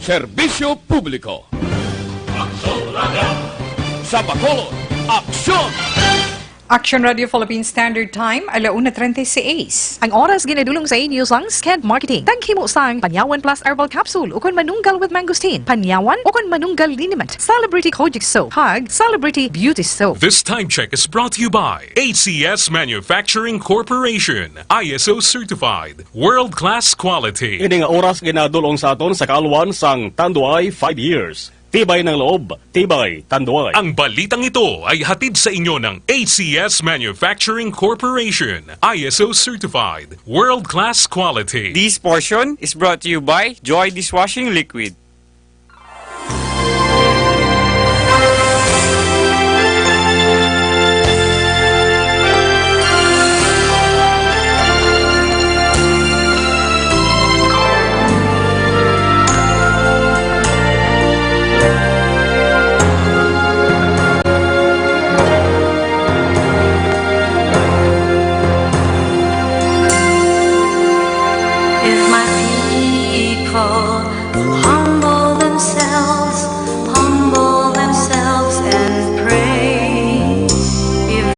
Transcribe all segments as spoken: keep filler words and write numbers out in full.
Serbisyo publiko. Aksyon Radio. Sa Bacolod, aksyon! Action Radio Philippine Standard Time, ala una treinta y seis. Ang oras ginadulong sa inyo sang Sked Marketing. Taghimo sang Panyawan Plus Herbal Capsule ukon Manunggal with Mangosteen, Panyawan ukon Manunggal Liniment, Celebrity Kojic Soap, kag Celebrity Beauty Soap. This time check is brought to you by A C S Manufacturing Corporation, I S O certified, world-class quality. Ini nga oras ginadulong sa aton sa kaalwan sang Tanduay five years. Tibay ng loob, tibay, Tanduay. Ang balitang ito ay hatid sa inyo ng A C S Manufacturing Corporation, I S O certified, world-class quality. This portion is brought to you by Joy Dishwashing Liquid. If my people will humble themselves, humble themselves and pray. If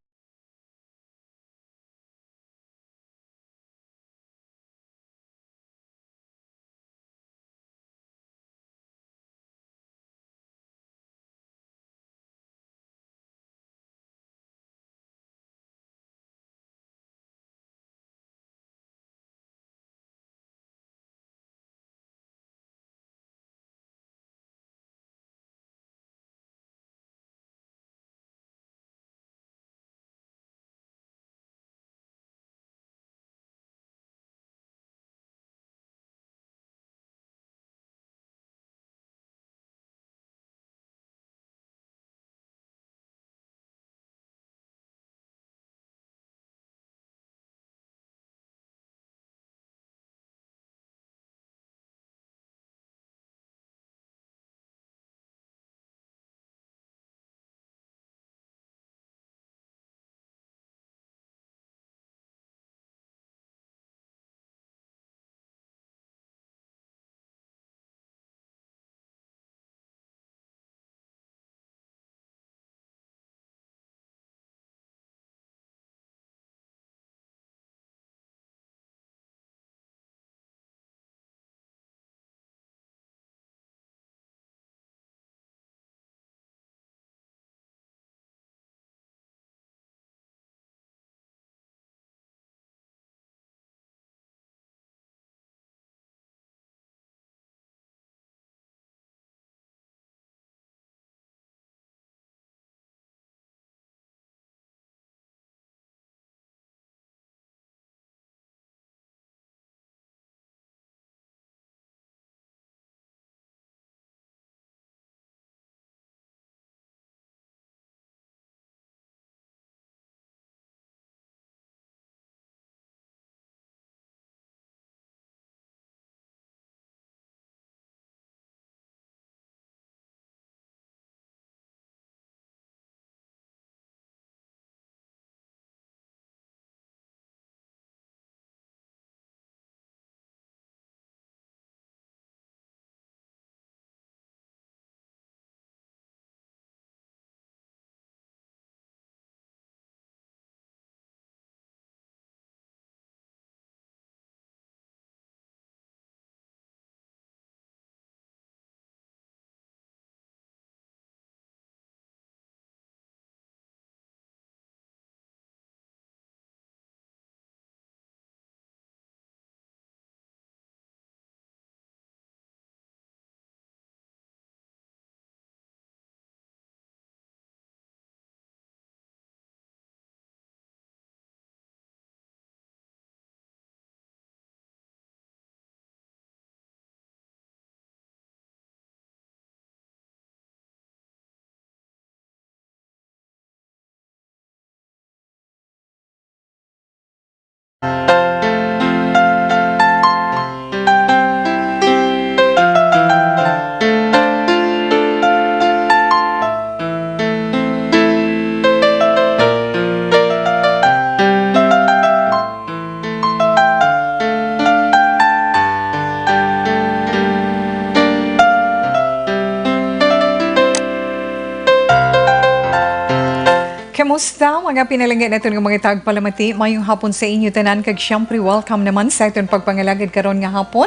Kumusta, mga pinalangga naton nga mga tagpalamati? Mayong hapon sa inyo tanan, kag siyempre, welcome naman sa aton pagpangalagad karon nga hapon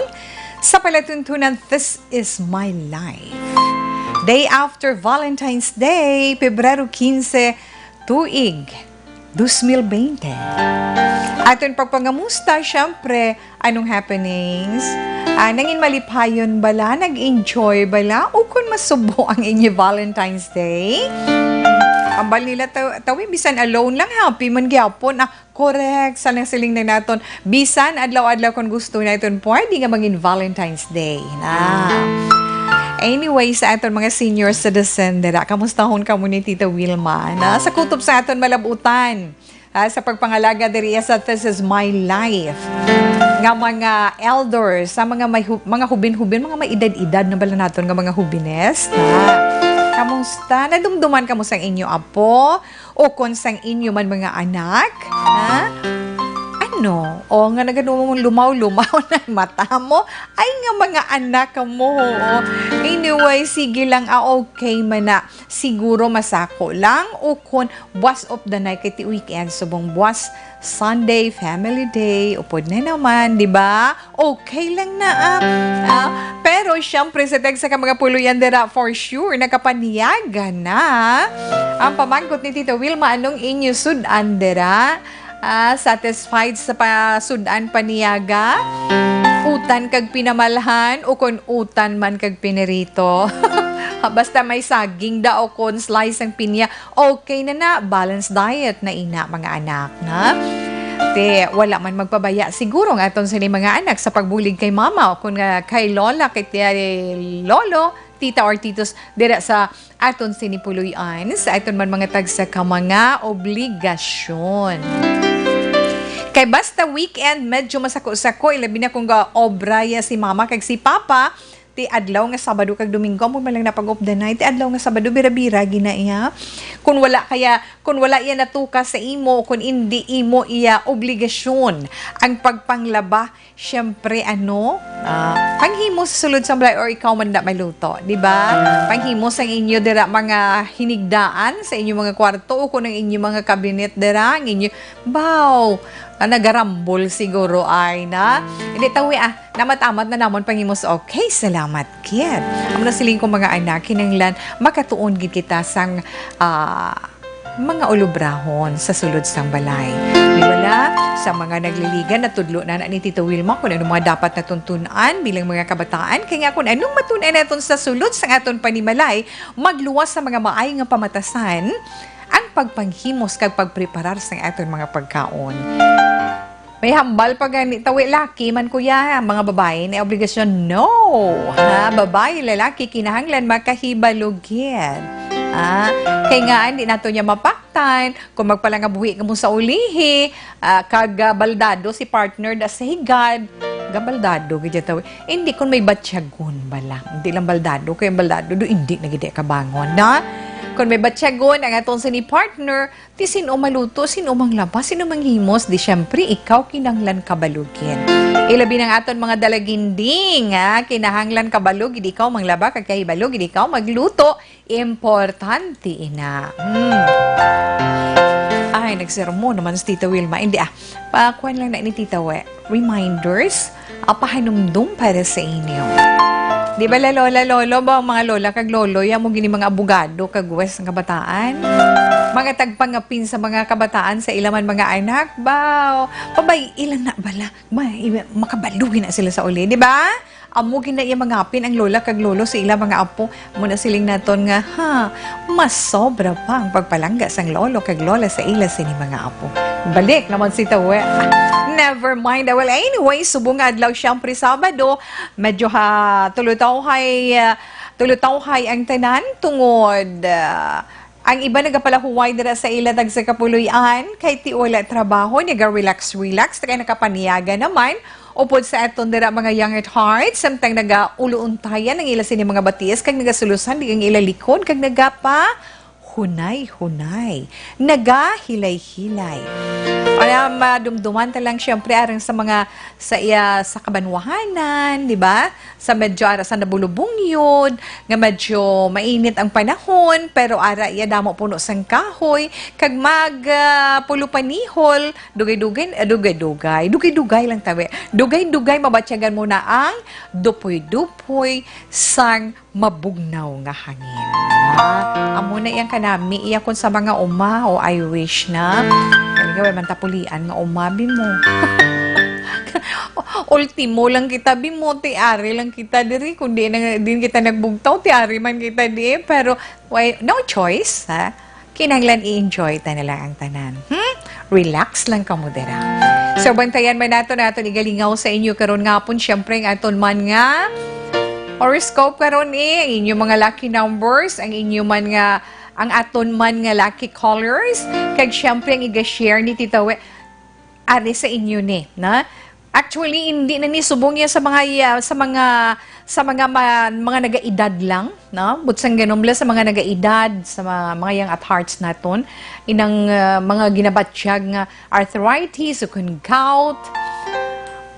sa palatuntunan This Is My Life. Day after Valentine's Day, Pebrero quince, tuig dos mil bente. Aton pagpangamusta, siyempre, anong happenings? Ah, nangin malipayon bala? Nag-enjoy bala? O kung masubo ang inyo Valentine's Day? Ambal nila, taw-, tawi, bisan alone lang, happy man gyapon. Ah, correct. Sa nang siling na naton, bisan adlaw-adlaw kung gusto naton, pwede nga mangin Valentine's Day na. Anyway, sa aton mga senior citizen dira, kamustahon kamo ni Tita Wilma na sa kutob sa aton malabutan, ah, sa pagpangalaga diri sa This Is My Life nga mga elders, sa mga may hu-, mga hubin-hubin, mga may edad-edad na bala naton nga mga hubines na. Kamusta? Nadumduman kamo sang inyo apo? O kon sang inyo man mga anak? Ha? Ano? O nga nagalumaw-lumaw na ang mata mo? Ay nga mga anak mo. O, anyway, sige lang. Ah, okay man na. Siguro masako lang. O kon buwas of the night, kay ti weekend, subong buwas Sunday, family day, upod na naman, di ba? Okay lang na, ah. Ah, pero, siyempre, sa tagsa ka mga puloyan dira, for sure, nakapanyaga na. Ang pamangkot ni Tita Wilma, anong inyo sud-an dira? Ah, satisfied sa pasud-an paniyaga? Utan kag pinamalhan, o kon utan man kag pinirito? Basta may saging da o kon slice ang pinya, okay na na, balanced diet na ina, mga anak, na? Te, wala man magpabaya siguro nga aton sini mga anak sa pagbulig kay mama o kun nga kay lola, kay tiya, lolo, tita or titos dira sa aton sini puloy-an, sa aton man mga tagsa ka mga obligasyon. Kay basta weekend, medyo masako-sako, ilabi na kung ga-obra ya si mama kag si papa, ti adlaw nga Sabado kag Domingo, amo man lang na pag-off the night. Ti adlaw nga Sabado, bira-bira gina iya. Kun wala kaya, kun wala iya natukas sa imo, kun indi imo iya obligasyon ang pagpanglaba, siyempre, ano, ah, panghimo sa sulod sang balay or ikaw man da may luto, di ba? Panghimo sang inyo dira mga hinigdaan sa inyo mga kwarto o kun ang inyo mga kabinet dira, ang inyo, baw, ah, nagarambol siguro ay na. Hindi, tawi, ah, namat-amat na namon panghimos. Okay, salamat, kid. Amo na siling ko, mga anak, kinahanglan makatuon gid kita sang, ah, mga ulobrahon sa sulod sang balay. Di bala, sa mga nagliligan, natudlo na na ni Tita Wilma kung ano mga dapat naton tun-an bilang mga kabataan. Kay nga kung anong matun-an naton sa sulod sang aton panimalay, magluwas sa mga maay nga pamatasan ang pagpanghimos kag pagpreparar sang aton mga pagkaon. May hambal pa gani, tawi, laki man, kuya, mga babayi na obligasyon. No! Ha, babayi, lalaki, kinahanglan makahibalo gid. Ah, kay nga, hindi nato niya mapaktan kung magpalangabuhi ka mo sa ulihi, ah, kag, ah, baldado si partner da sa higad. Gabaldado gid ya, tawi. Hindi, kung may batyagon bala. Hindi lang baldado, kay ang baldado do, hindi na gid kabangon, na? Kung may batyagon ang aton sini partner, ti sin-o maluto, sin-o manglaba, sin-o manghimos, di siyempre ikaw kinahanglan kabalugin. Ilabi ng aton mga dalaginding, ha? Kinahanglan kabalugin, ikaw manglaba, kag kahibalugin, ikaw magluto. Importante ina. Hmm. Ay, nagsermon naman si Tita Wilma. Hindi, ah. Pakuan lang na ni Tita We. Reminders, ah, pahanumdom para sa inyo. Di ba, la lola, lolo ba, ang mga lola kag lolo, ya mo gini mga abogado kag huwes ng kabataan? Mga tagpangapin sa mga kabataan sa ila man mga anak, baw, pabay-i lang na bala, ma-, makabalugi na sila sa uli, di ba? Amo gina iya mangapin ang lola kag lolo sa ila mga apo. Muna siling naton nga, ha, mas sobra pa ang pagpalangga sang lolo kag lola sa ila sini mga apo. Balik naman si Tawe. Never mind. Well, anyway, subong nga adlaw, siyempre, Sabado, medyo ha, tulutawhay, ah, tulutawhay ang tanan tungod, ah, ang iba nagapalahuway dira sa ila tagsa kapuloy-an, kay ti wala trabaho, naga-relax-relax, kay nakapaniyaga naman, upod sa aton dira mga young at heart, samtang nagaulo-untayan ang ila sini mga batis, kag nagasulusan di ang ila likod, kag nagapa hunay-hunay, nagahilay-hilay. Para madumduman ta lang, siyempre, arang sa mga, sa iya, sa kabanwahanan, di ba? Sa medyo ara sa nabulubungyod, nga medyo mainit ang panahon, pero ara iya damo puno sang kahoy, kag mag, ah, pulo panihol, dugay-dugay, ah, dugay-dugay, dugay-dugay lang tabi. Dugay-dugay, mabatyagan mo na ang dupoy-dupoy sang mabugnaw nga hangin. Ah, amo na iyang kanami, iya kun sa mga uma, o I wish na. Kaya wala man tapulian nga uma, bi mo. Ultimo lang kita, bi mo, ti ari lang kita diri, kung di na, din kita nagbugtaw, ti ari man kita di, pero, why, no choice, ha? Kinahanglan i-enjoy ta na lang ang tanan. Hmm? Relax lang kamo dira. So, bantayan man nato na aton igalingaw sa inyo karon nga hapon. Siyempre, ang aton man nga horoscope karon, eh, ang inyo mga lucky numbers, ang inyo man nga, ang aton man nga lucky colors, kag siyempre ang iga-share ni Tita We, ari sa inyo ni, na? Actually, hindi na ni subong niya sa mga, ah, sa mga, sa mga ma-, mga nagaedad lang, no? But sang ganun, sa mga nagaedad, sa mga, mga young at hearts naton, inang, ah, mga ginabatyag nga arthritis o kun gout.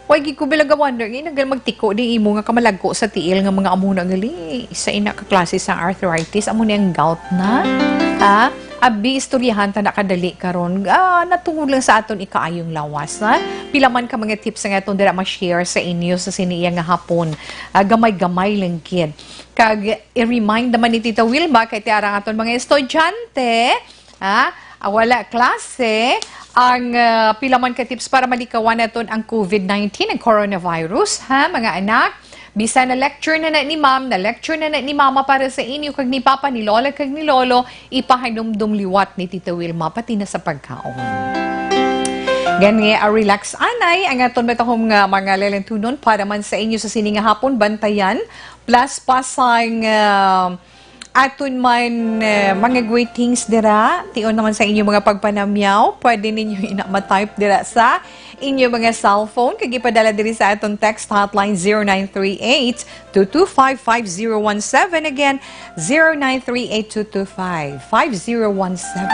Way gid ko bilang ga-wonder, nga nagal magtiko di imo nga kamalagko sa tiil nga mga amo na gali. Isa ina ka klase sang arthritis, amo ni ang gout na. Ha? Abi, istoryahan ta na kadali karon. Ah, natungod lang sa aton ikaayong lawas, ha? Pila man ka mga tips nga aton dira ma-share sa inyo sa sini iya nga hapon. Ah, gamay-gamay lang gid. Kag i-remind naman ni Tita Wilma kay ti arang aton mga estudyante, ha? Ah, wala klase ang, ah, pila man ka tips para malikawan naton ang covid nineteen, ang coronavirus, ha, mga anak? Bisan na lecture na na ni ma'am, na lecture na na ni mama para sa inyo kag ni papa, ni lola kag ni lolo, ipahanumdom liwat ni Tita Wilma, pati na sa pagkaon. Gani, ah, relax anay ang aton matahom nga mga lalantunon para man sa inyo sa sini nga hapon, bantayan. Plus pa sang, ah, aton man, ah, mga greetings dira. Tion naman sa inyo mga pagpanamyaw. Pwede ninyo ina ma-type dira sa inyo mga cellphone kag ipadala diri sa aton text hotline zero nine three eight two two five five zero one seven. Again, zero nine three eight two two five five zero one seven.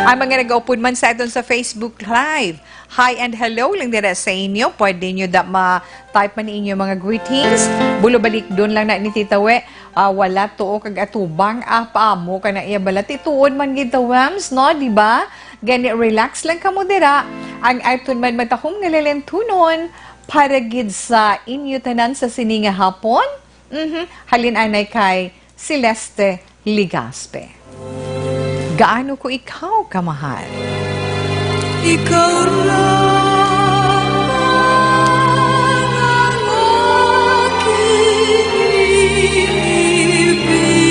Ang mga nag-upod man sa aton sa Facebook Live, hi and hello lang dira sa inyo. Pwede nyo da ma-type man inyo mga greetings. Bulo balik doon lang na ni Tita We. Ah, wala tuo kag atubang. Ah, paamo ka na iya bala. Tituod man gid ta, Wems, no? Di ba? Gani, relax lang kamo dira. Ang aton man matahom nga lalantunon para gid sa inyo tanan sa sini nga hapon. Mhm. Halin anay kay Celeste Legaspi. Gaano ko ikaw kamahal? Ikaw lang ang aking ibigin.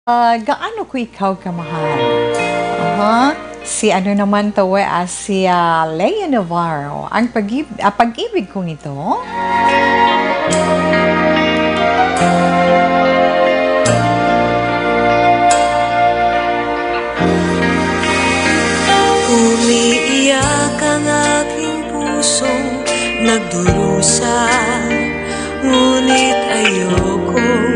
Ah, gaano ko ikaw kamahal? Aha. Si ano naman to, eh, ah, si, ah, Lea Navarro. Ang pag-ib-, ah, pag-ibig kong ito. Umiiyak ang aking pusong nagdurusa, ngunit ayokong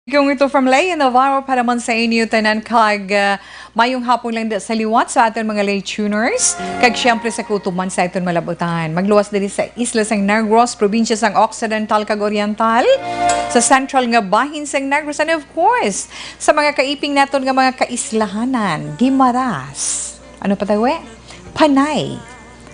Kung ito from Lea Navarro para man sa inyo tanan kag, ah, mayong hapon lang da sa liwat sa aton mga late tuners kag siyempre sa kutob man sa aton malabutan. Magluwas diri sa isla sang Negros, probinsya sang Occidental kag Oriental, sa central nga bahin sang Negros, and of course, sa mga kaiping naton nga mga kaislahanan, Guimaras. Ano pa tayo, eh? Panay.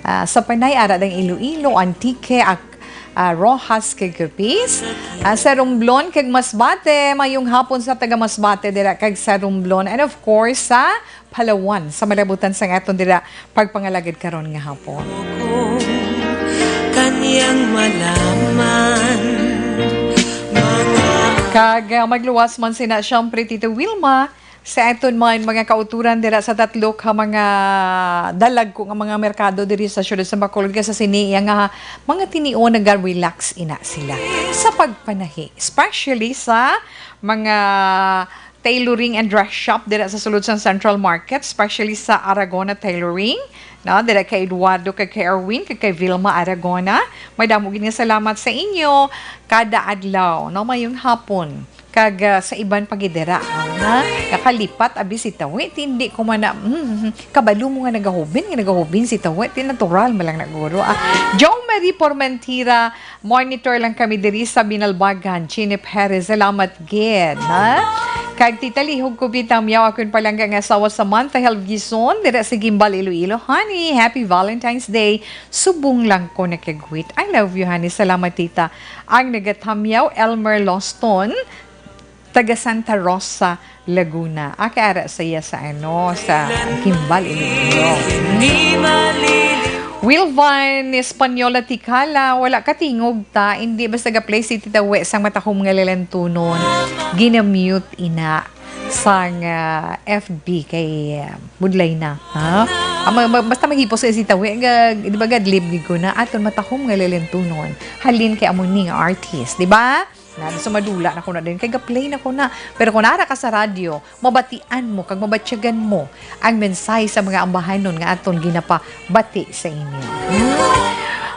Ah, sa Panay, ara dang Iloilo, Antique, Ac-, ah, Roxas, kag Capiz. Ah, sa Romblon, kag Masbate, mayong hapon sa taga Masbate, dira, kag sa Romblon. And of course, sa Palawan, sa malabutan sang aton dira, pagpangalagad karon nga hapon. Kanyang malaman, mga Kag, ah, magluwas man sina, siyempre, Tita Wilma, sa aton man mga kauturan dira sa tatlo ka mga dalagko nga mga merkado diri sa siyudad sa Bacolod, kay sa sini iya nga mga tinion naga-relax ina sila sa pagpanahi, especially sa mga tailoring and dress shop dira sa sulod sang Central Market, especially sa Aragona Tailoring, no? Dira kay Eduardo, kay, kay Erwin, kay, kay Vilma Aragona. Madamo gid nga salamat sa inyo kada adlaw, no? Mayong hapon. Kag, ah, sa iban pa gid dira, ha? Nakalipat, abi, si Tawi. Ti, hindi ko man na, mm, kabalo mo nga nagahubin, nga nagahubin si Tawi. Ti, natural man lang na guro, ah. Jo Marie Pormentira, monitor lang kami diri sa Binalbagan, Chine Perez. Salamat gid, ha? Kag Tita Lihog Cubita Miao, akon palangga nga asawa, Samantha Helgison, dira sa Guimbal, Iloilo. Honey, happy Valentine's Day. Subong lang ko nakagwit. I love you, honey. Salamat, Tita. Ang nagatamyaw, Elmer Loston. Taga Santa Rosa, Laguna. Ah, kay ara sa iya sa, ano, sa Guimbal, Iloilo. Wilvan Española Tikala, wala ka tingog ta. Hindi basta ga-play si Tita We sang matahom nga lalantunon. Ginamute ina sang, ah, F B kay, ah, budlay na, ha? Ah, ma-, ma-, basta maghipos kay si Tita We, ga-, di ba, gadlib gid ko na aton matahom nga lalantunon. Halin kay amo ni nga artist, di ba? Na, so madula na ko na din. Kay ga-play na ko na. Pero kung nara ka sa radyo, mabatian mo, kag mabatyagan mo ang mensahe sa mga ambahanon nga aton ginapabati sa inyo.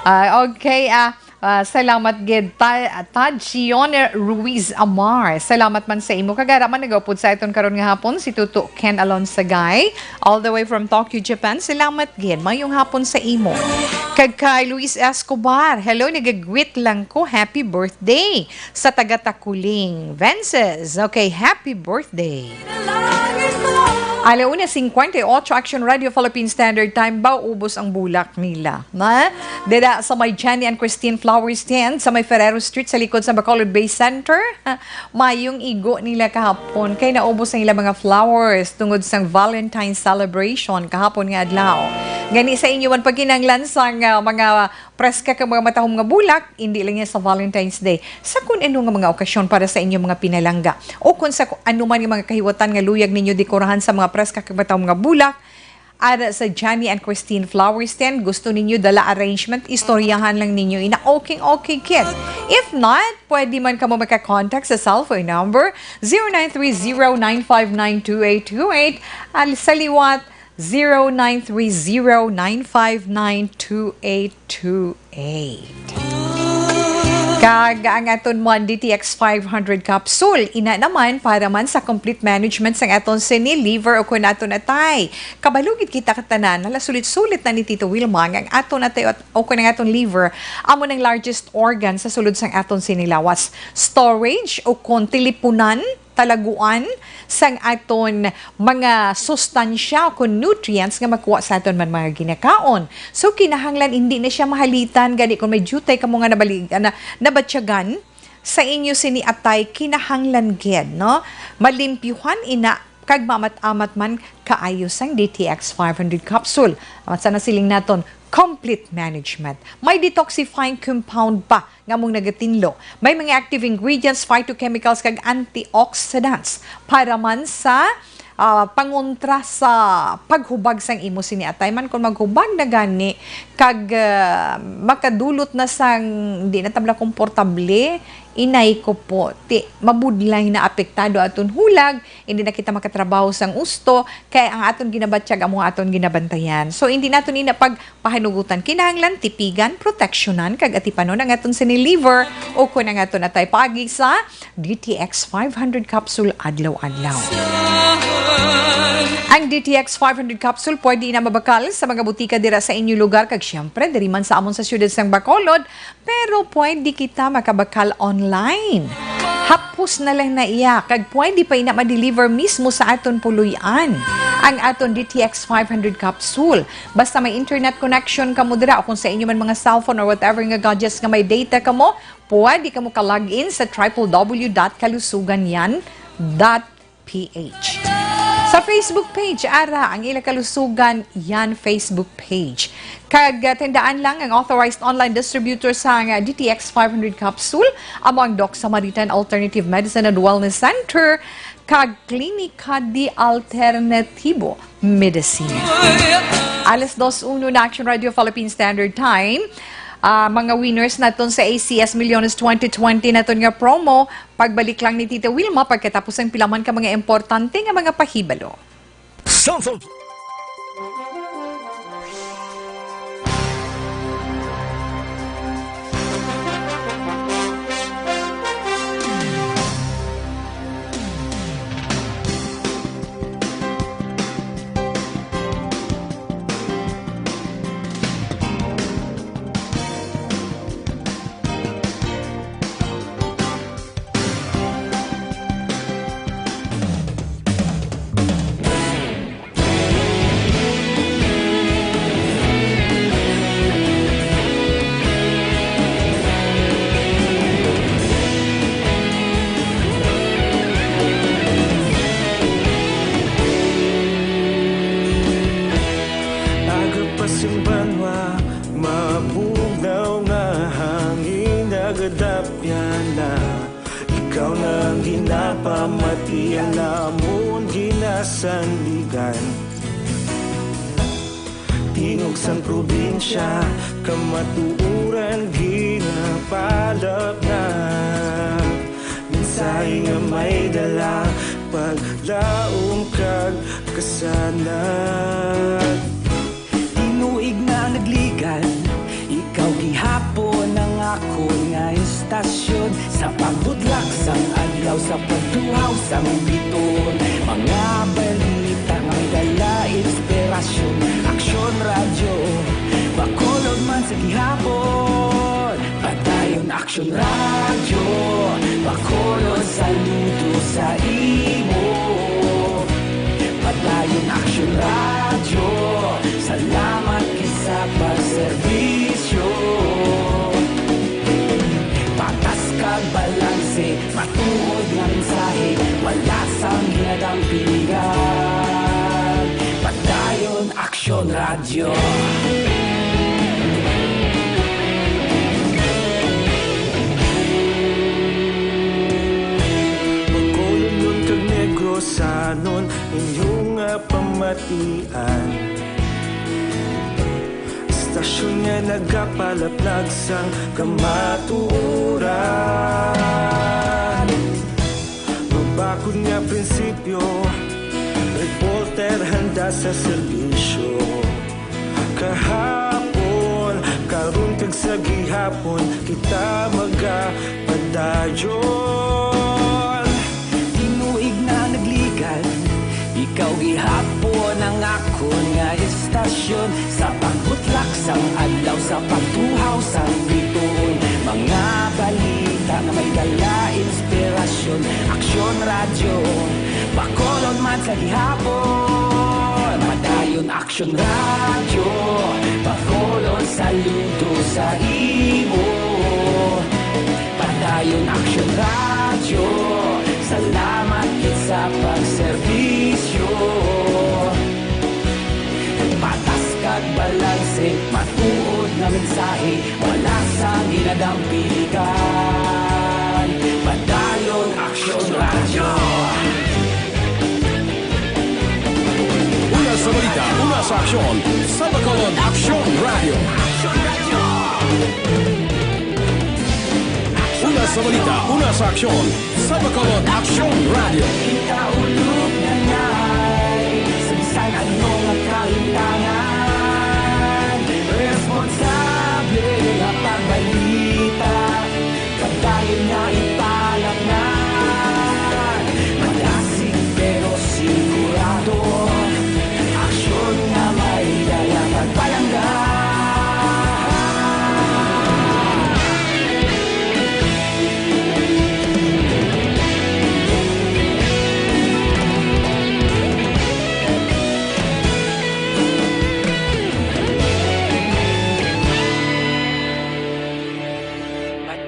Ah, okay, ah, ah, salamat gid, Ta-, Tad Sion Ruiz Amar. Salamat man sa imo. Kag ara man nagaupod sa aton karon nga hapon, si Tuto Ken Alonsagay, all the way from Tokyo, Japan. Salamat gid. Mayong hapon sa imo. Kag kay Luis Escobar, "Hello, nagagwit lang ko. Happy birthday." Sa taga Taculing, Vences. Okay, happy birthday. Ala una cincuenta y ocho, Action Radio Philippine Standard Time, ba ubos ang bulak nila. Na? Dida sa may Jenny and Christine Flower Stand, sa may Ferrero Street, sa likod sa Bacolod Bay Center. Mayong igo nila kahapon, kay naubos ang ilang mga flowers tungod sang Valentine's celebration kahapon nga adlaw. Gani sa inyo man pagkinahanglan sang, ah, mga preska kag mga matahom nga bulak, hindi lang yan sa Valentine's Day. Sa kun ano nga mga okasyon para sa inyong mga pinalangga, o kung sa ku-, ano man nga mga kahiwatan nga luyag ninyo dekorahan sa mga preska kag matahom nga bulak, ara sa Johnny and Christine Flower Stand, gusto ninyo dala arrangement, istoryahan lang ninyo ina, okay, okay, kid. If not, pwede man kamo maka-contact sa cellphone number zero nine three zero nine five nine two eight two eight, al-, sa liwat zero nine three zero nine five nine two eight two eight. Kag ang aton Mon D T X five hundred capsule, ina naman para man sa complete management sang aton sini, liver o kun aton atay. Kabalo gid kita katanan, nalasulit-sulit na ni Tito Wilma nga ang aton atay at, o kun ang aton liver, amo nang largest organ sa sulod sang aton sini lawas. Storage o kun tilipunan, talaguan sang aton mga sustansya o kun nutrients nga makuha sa aton man mga ginakaon. So, kinahanglan hindi na siya mahalitan. Gani, kung may diutay kamo nga nabali-, na, nabatyagan sa inyo sini atay, kinahanglan gid, no? Malimpyuhan ina kag maamat-amat man kaayo sang D T X five hundred capsule. Amat sa nasiling naton, complete management. May detoxifying compound pa nga among nagatinlo. May mga active ingredients, phytochemicals, kag antioxidants para man sa, ah, pangontra sa paghubag sang imo sini atay man. Kung maghubag na gani, kag, ah, makadulot na sang di na tabla komportable, inay ko po, ti, mabudlay na apektado aton hulag, hindi na kita makatrabaho sang usto, kay ang aton ginabatyag amo aton ginabantayan. So, hindi naton ina pag pahanugutan, kinahanglan tipigan, proteksyonan, kag atipanon ang aton sini liver o kun ang aton atay paagi sa D T X five hundred capsule adlaw-adlaw. Ang D T X five hundred capsule pwede na mabakal sa mga butika dira sa inyo lugar, kag siyempre, diri man sa amon sa siyudad sang Bacolod, pero pwede kita makabakal online. Hapos na lang na iya, kag pwede pa ina ma-deliver mismo sa aton puloy-an ang aton D T X five hundred capsule. Basta may internet connection kamo dira, o kung sa inyo man mga cellphone or whatever nga gadgets nga may data kamo, pwede kamo ka-log in sa triple W dot kalusugan yan dot P H. Sa Facebook page, ara ang ila Kalusugan Yan Facebook page. Kag, ah, tandaan lang, ang authorized online distributor sa, ah, D T X five hundred capsule amo ang Doc Samaritan Alternative Medicine and Wellness Center kag Klinika de Alternativo Medicina. Alas dos uno na, Action Radio Philippine Standard Time. Ah, mga winners naton sa A C S Millones twenty twenty naton nga promo, pagbalik lang ni Tita Wilma pagkatapos ang pila man ka mga importante nga mga pahibalo. Sounds of Sandigan. Tingog sang probinsya, kamatuoran ginapalapnag. Mensahe nga may dala, paglaom kag kasanag. Tinuig na nagligan, ikaw gihapon ang akon nga istasyon. Sa pagbutlak sang adlaw, sa pagtuhaw sang biton, mga balita nga may dala inspirasyon. Aksyon Radyo, Bacolod man sa gihapon. Padayon Aksyon Radyo, Bacolod, saludo sa imo. Padayon Aksyon Radyo, salamat gid sa pagserbisyo. Patas kag balanse, matuod nga mensahe, wala sang ginadampigan. Padayon Aksyon Radyo. Bacolodnon kag Negrosanon, inyo nga pamatian. Istasyon nga nagapalaplag sang kamatuoran. Mabakod nga prinsipyo, reporter handa sa serbisyo. Kahapon, karon kag sa gihapon, kita magapadayon. Tinuig na nagligan, ikaw gihapon ang akon nga istasyon. Sa pagbutlak sang adlaw, sa pagtuhaw sang bituon, mga balita nga may dala inspirasyon. Aksyon Radyo, Bacolod man sa gihapon. Padayon Aksyon Radyo, Bacolod, saludo sa imo. Padayon Aksyon Radyo, salamat gid sa pagserbisyo. Patas kag balanse, matuod nga mensahe, wala sang ginadampigan. Padayon Aksyon Radyo. Una sa balita, una sa aksyon, sa Bacolod Aksyon Radyo. Una sa balita, una sa aksyon, sa Bacolod Aksyon Radyo. Kita ulog na ngay, sa bisan ano nga kalimtangan, responsable nga pagbalita. Padayon nga ipalapngan, madasig pero sigurado, aksyon nga may dala pagpalangga.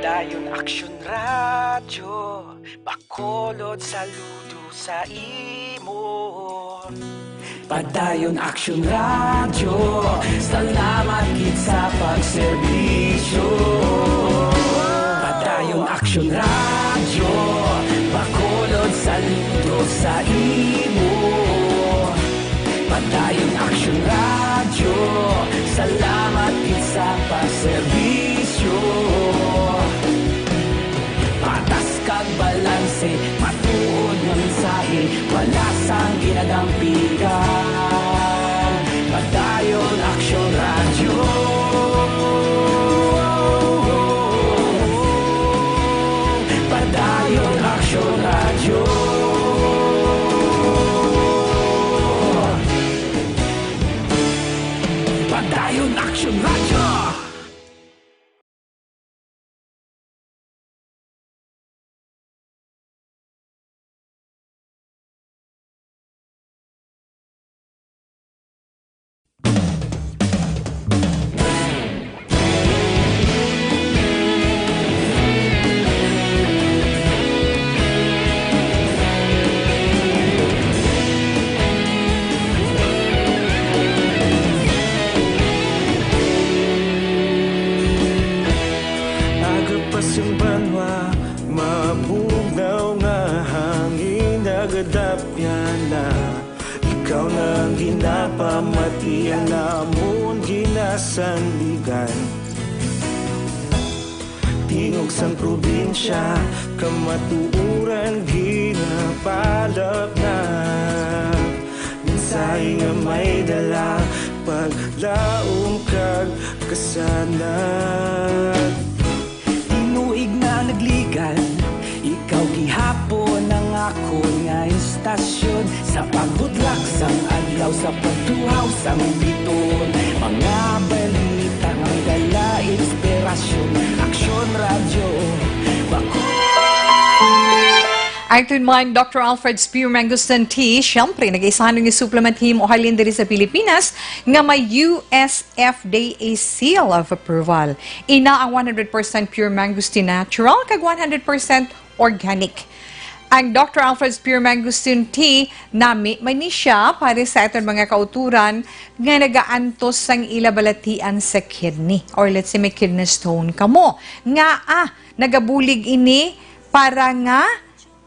Padayon Aksyon Radyo, Bacolod, saludo sa imo. Padayon Aksyon Radyo, salamat gid sa pagserbisyo. Padayon Aksyon Radyo, Bacolod, saludo sa imo. Padayon Aksyon Radyo, salamat gid sa pagserbisyo. Patas kag balanse, matuod nga mensahe, wala sang ginadampigan. Padayon Aksyon Radyo. Padayon Aksyon Radyo. Padayon Aksyon Radyo. Ikaw na ang ginapamatian, amon ginasandigan. Tingog sang probinsya, kamatuoran ginapalapnag. Mensahe nga may dala, paglaom kag kasanag. Tinuig na nagligan, ikaw gihapon ang akon nga istasyon. Sa pagbutlak sang adlaw, sa pagtuhaw sang biton, mga balita nga dala inspirasyon. Aksyon Radyo Bacolod. Ang Tunman Doctor Alfred Spear Mangosteen Tea, siyempre, nag-isa nga supplement himo halin diri sa Pilipinas nga may U S F D A seal of approval. Ina ang one hundred percent pure mangosteen natural kag one hundred percent organic. Ang Doctor Alfred Spear Mangosteen Tea, nami man ni siya para sa aton mga kautoran nga nagaantos sang ila balatian sa kidney, or let's say may kidney stone kamo. Nga, ah, nagabulig ini para nga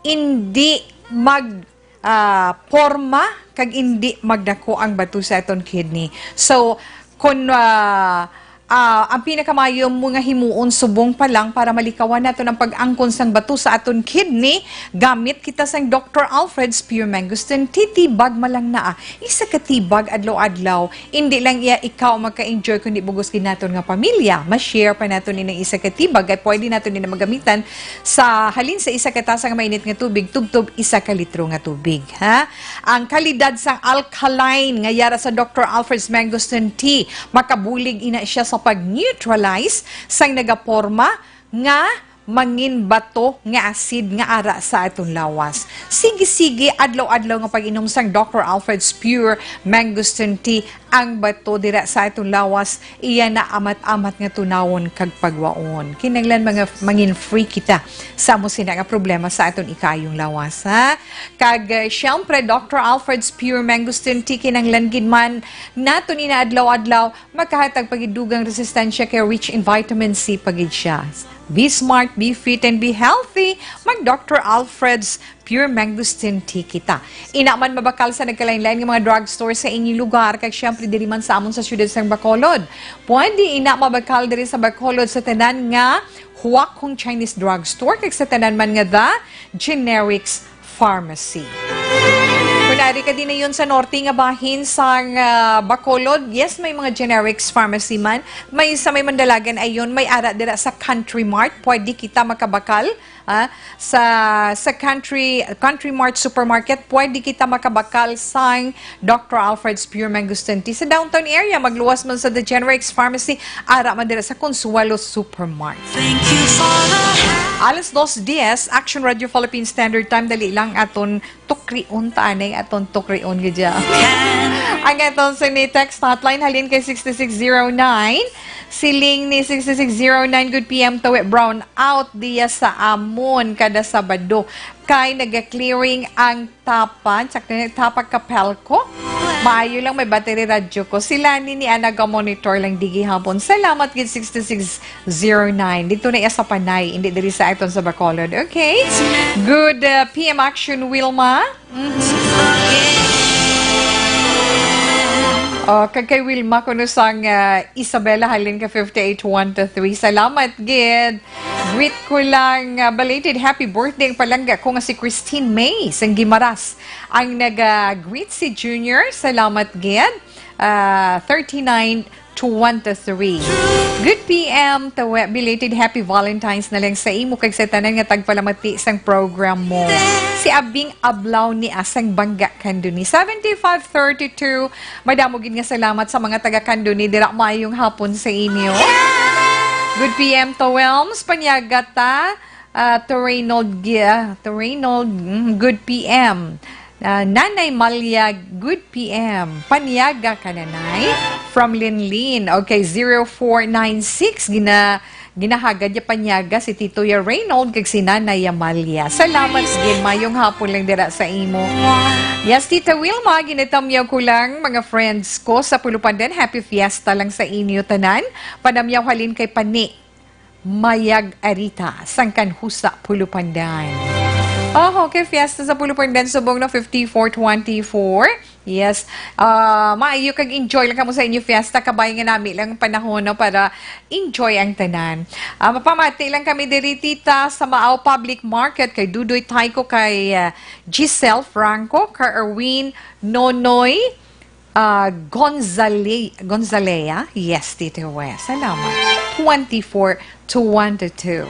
indi mag, ah, porma kag indi magdako ang bato sa aton kidney. So, kun, ah, ah, ang pinakamaayo mo nga himuon subong pa lang para malikawan naton ang pag-angkon sang bato sa aton kidney, gamit kita sang Doctor Alfred's Pure Mangosteen Tea. Tibag man lang na, ah. Isa ka tibag adlaw-adlaw. Indi lang iya ikaw ang maka-enjoy, kundi bugos gid naton nga pamilya. Ma-share pa naton ining isa ka tibag, kay pwede naton ini magamitan sa halin sa isa ka tasa nga mainit nga tubig, tubtob isa ka litro nga tubig, ha? Ang kalidad sang alkaline nga yara sa Doctor Alfred's Mangosteen Tea, makabulig ina siya sa pag-neutralize sang nagaporma nga mangin bato nga acid nga ara sa aton lawas. Sige-sige, adlaw-adlaw nga pag-inom sang Doctor Alfred's Pure Mangosteen Tea, ang bato dira sa aton lawas, iya na amat-amat nga tunawon kag pagwaon. Kinahanglan mga mangin free kita sa amo sina nga problema sa aton ikaayong lawas, ha? Kag, eh, siyempre, Doctor Alfred's Pure Mangosteen Tea, kinahanglan gid man naton ina adlaw-adlaw, makahatag pa gid dugang resistensya kay rich in vitamin C pa gid siya. Be smart, be fit, and be healthy. Mag Doctor Alfred's Pure Mangosteen Tea kita. Ina man mabakal sa nagkalain-lain nga mga drugstore sa inyong lugar, kag siyempre diri man sa amon sa siyudad sang Bacolod. Pwede ina mabakal diri sa Bacolod sa tanan nga Huak Kong Chinese Drugstore, kag sa tanan man nga The Generics Pharmacy. Kung ari ka dinayon sa norte nga bahin sang, ah, Bacolod, yes, may mga Generics Pharmacy man. May sa may Mandalagan ayon, may ara dira sa Country Mart. Pwede kita makabakal, ah, sa, sa Country, Country Mart Supermarket. Pwede kita makabakal sang Doctor Alfred's Pure Mangosteen Tea. Sa downtown area, magluwas man sa The Generics Pharmacy, ara man dira sa Consuelo Supermart. Thank you for the Alas dos dies, Action Radio Philippine Standard Time. Dali lang aton tukrion ta anay, aton tukrion gid dya. Ang aton sini text hotline halin kay six six zero nine. Siling ni six six zero nine, "Good P M, tawi, brown out diya sa amon kada Sabado. Kay naga-clearing ang Tapad, sakto na, Tapad Capelco. Maayo lang may battery radyo ko. Sila ni, ni Ana ga-monitor lang di gihapon. Salamat gid, six two six zero nine. Dito na iya sa Panay, hindi diri sa aton sa Bacolod. Okay? Good, uh, P M Action, Wilma." Mhm. Oh, kag kay Wilma, kuno sang, uh, Isabela, halin ka fifty-eight one two three. Salamat gid. Greet ko lang, uh, belated happy birthday ang palangga ko nga si Christine May sang Guimaras. Ang naga-greet si Junior, salamat gid. Ah, thirty-nine to one to three. Good P M, tawe, belated happy Valentine's na lang sa imo kag sa tanan nga tagpalamati sang program mo. Si Abing Ablaw ni Asang Bangga Kanduni, seventy-five thirty-two. Madamo gid nga salamat sa mga taga Kanduni dira. Maayong hapon sa inyo. Good P M, Tawelms, panyaga ta. Ah, to Reynold Gi-, ah, to Reynold, mm, good P M. Ah, Nanay Malia, good P M. Panyaga ka, Nanay? From Linlin. Okay, zero four nine six. Gina-, ginahagad ya panyaga si Tito ya Reynold kag si Nanay Amalia. Salamat gid. Mayong hapon lang dira sa imo. Yes, Tita Wilma, ginatamyaw ko lang, mga friends ko sa Pulupandan. Happy Fiesta lang sa inyo tanan. Panamyaw halin kay Pani Mayag Arita, sang Kanhusa, Pulupandan. Oh, okay, Fiesta sa Pulo Purnden Subong, no, fifty-four twenty-four. Yes. Ah, maayo kag enjoy lang kamo sa inyo fiesta. Kabay nga nami lang panahon, no, para enjoy ang tanan. Ah, mapamati lang kami diri, tita, sa Maao Public Market, kay Dudoy Tayko, kay, ah, Giselle Franco, kay Erwin Nonoy, ah, Gonzale-, Gonzalea. Yes, Tito Wes. Salamat. Twenty-four twenty-two.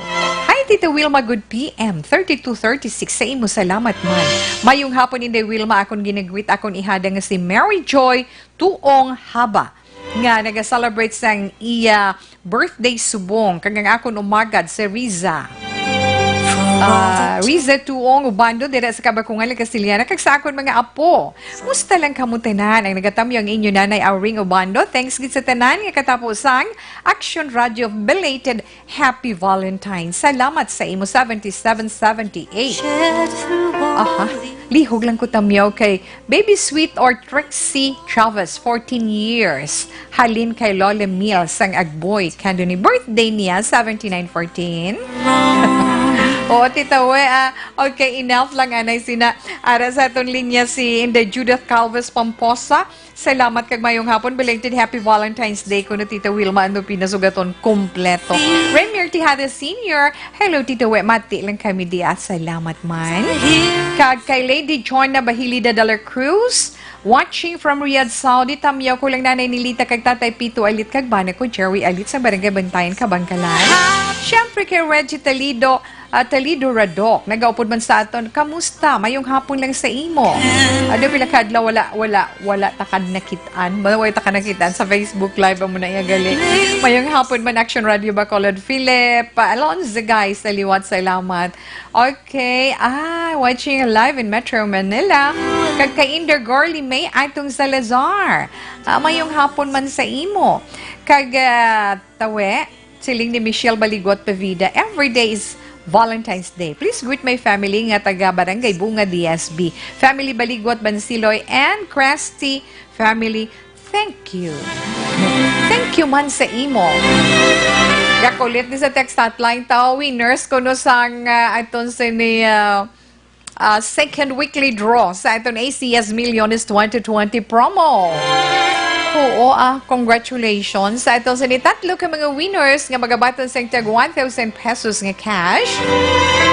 Hi, Tita Wilma. Good P M. Thirty-two thirty-six sa imo. Salamat man. Mayong hapon, Inday Wilma. Akon ginagwit akon ihada nga si Mary Joy Tuong Haba, nga naga-celebrate sang iya birthday subong. Kag ang akon umagad si Riza. Ah, Riza Tuong Ubando, dira sa Kabakungan, Casiliana, kag sa akon mga apo. Musta lang kamo tanan? Ang nagatamyo ang inyo nanay, Auring Ubando. Thanks gid sa tanan nga katapo sang Action Radio, belated Happy Valentine's. Salamat sa imo, seventy-seven seventy-eight. Aha. Lihog lang ko tamyaw kay Baby Sweet or Trixie Chavez, fourteen years. Halin kay Lola Mil sang Agboy, Candoni. Birthday niya, seventy-nine fourteen. Oo, Tita We, ah, okay, enough lang anay sina. Ara sa aton linya si Inday Judith Calves Pomposa. Salamat kag mayong hapon. Belated Happy Valentine's Day kuno, Tita Wilma, ano pinasugaton kompleto. Remy Tejada Senior, hello, Tita We, mati lang kami diya. Salamat man. Kag kay Lady Joanna Bahilida de la Cruz, watching from Riyadh, Saudi. Tamyaw ko lang, Nanay Nilita kag Tatay Pito Alit kag bana ko, Jerry Alit, sa Barangay Bantayan, Kabangkalan. Siyempre kay Reggie Talido, ah, Talido Radok, nagaupod man sa aton. Kamusta? Mayong hapon lang sa imo. Ano, pila ka adlaw wala, wala, wala ta ka nakit-an. Wala ta ka nakit-an sa Facebook Live, amo na iya gali. Mayong hapon man, Action Radio Bacolod. Philip, ah, Alonzo, guys, sa liwat, salamat. Okay, ah, watching live in Metro Manila. Kag kay Inder Gorley May Atong Salazar. Ah, mayong hapon man sa imo. Kag, ah, tawe, siling ni Michelle Baligot Pevida, "Every day is Valentine's Day. Please greet my family nga taga Barangay Bunga, D S B. Family Baligot Bansiloy and Cresty family, thank you." Thank you man sa imo. Gakulit ni sa text hotline, tawi, nurse ko no sang, ah, aton sini, ah, ah, second weekly draw sa aton A C S Millones twenty twenty promo. Oo, ah, congratulations sa aton sini tatlo ka mga winners nga magabaton sa tag one thousand pesos nga cash.